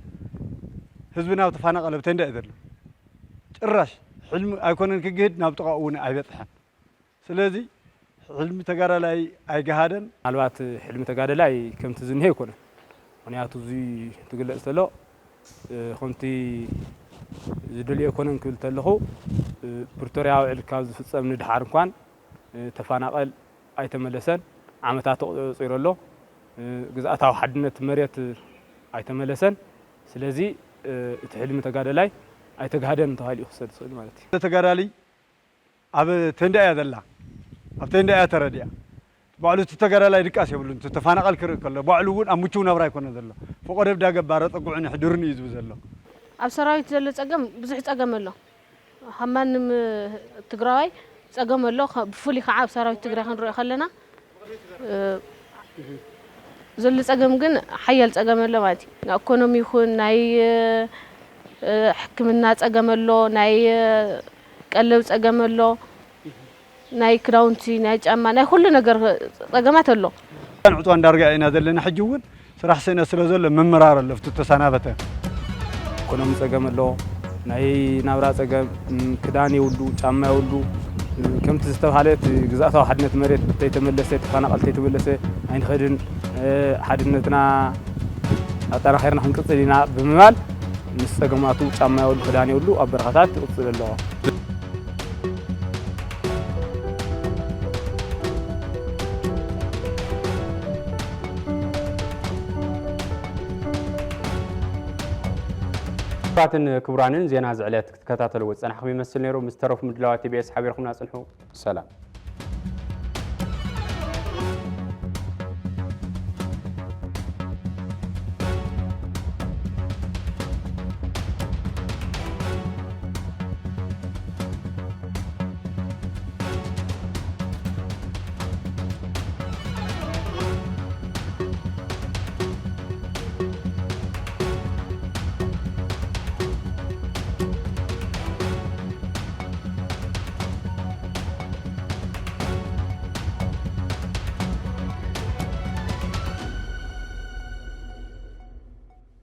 ህዝቢ ናብ ተፋናቐለ ብቴንዳ እዩ ዘሎ። ጭራሽ ሕልሚ ኣይኮነን ክግህድ ናብ ጥቓኡ እውን ኣይበፅሐን። ስለዚ ሕልሚ ተጋዳላይ ኣይገሃደን። ምናልባት ሕልሚ ተጋዳላይ ከምቲ ዝኒሀ ኣይኮነን። ምኽንያቱ እዚ ትግለፅ ተሎ ከምቲ ዝደልዮ ኣይኮነን ክብል ተለኹ ፕሪቶርያ ውዕል ካብ ዝፍፀም ንድሓር እንኳን ተፋናቐል ኣይተመለሰን። ዓመታት ተቆፂሩ ኣሎ። ግዝኣታዊ ሓድነት መሬት ኣይተመለሰን። ስለዚ እቲ ሕልሚ ተጋደላይ ኣይተጋህደን ተባሂሉ እዩ ክሰድ ዝኽእል ማለት እዩ። ተጋዳሊ ኣብ ቴንዳ እያ ዘላ፣ ኣብ ቴንዳ እያ ተረዲኣ። ባዕሉ እቲ ተጋዳላይ ድቃስ የብሉን። እቲ ተፋናቓል ክርኢ ከሎ ባዕሉ እውን ኣብ ምቹው ናብራ ኣይኮነ ዘሎ። ፈቆዶ ብዳ ገባረ ጠጉዑን ሕድርን እዩ ዝብል ዘሎ። ኣብ ሰራዊት ዘሎ ጸገም ብዙሕ ጸገም ኣሎ። ካብ ማንም ትግራዋይ ጸገም ኣሎ። ከ-፣ ብፍሉይ ከዓ ኣብ ሰራዊት ትግራይ ክንሪኦ ከለና፣ እ፣ ዘሎ ጸገም ግን ሓያል ጸገም ኣሎ ማለት እዩ። ናይ ኢኮኖሚ ይኹን ናይ፣ እ፣ ሕክምና ጸገም ኣሎ፣ ናይ፣ እ፣ ቀለብ ጸገም ኣሎ፣ ናይ ክዳውንቲ፣ ናይ ጫማ፣ ናይ ኩሉ ነገር ጸገማት ኣሎ። ዕፅዋ እንዳርጋ ኢና ዘለና። ሕጂ እውን ስራሕ ስእነት ስለ ዘሎ ምምራር ኣሎ፣ ኣብቲ ተሰናበተ። ኢኮኖሚ ጸገም ኣሎ፣ ናይ ናብራ ጸገም፣ ም፣ ክዳን የብሉ፣ ጫማ የብሉ። ም፣ ከምቲ ዝተባህለ እቲ ግዝኣታዊ ሓድነት መሬት ተይተመለሰ፣ ተፈናቐል ተይተመለሰ ኣይንኸድን። እ፣ ሓድነትና ኣጠናኺርና ክንቅጽል ኢና ብምባል ምስ ጸገማቱ ጫማ የብሉ፣ ክዳን የብሉ፣ ኣብ በረኻታት ይቕጽል ኣሎ። ክቡራትን ክቡራንን ዜና ዝዕለት ክትከታተልዎ ዝጸናሕኩም ይመስል ነይሩ። ምስ ተረፉ ምድላዋት ቲ ቢ ኤስ ሓቢርኩምና ጽንሑ። ሰላም።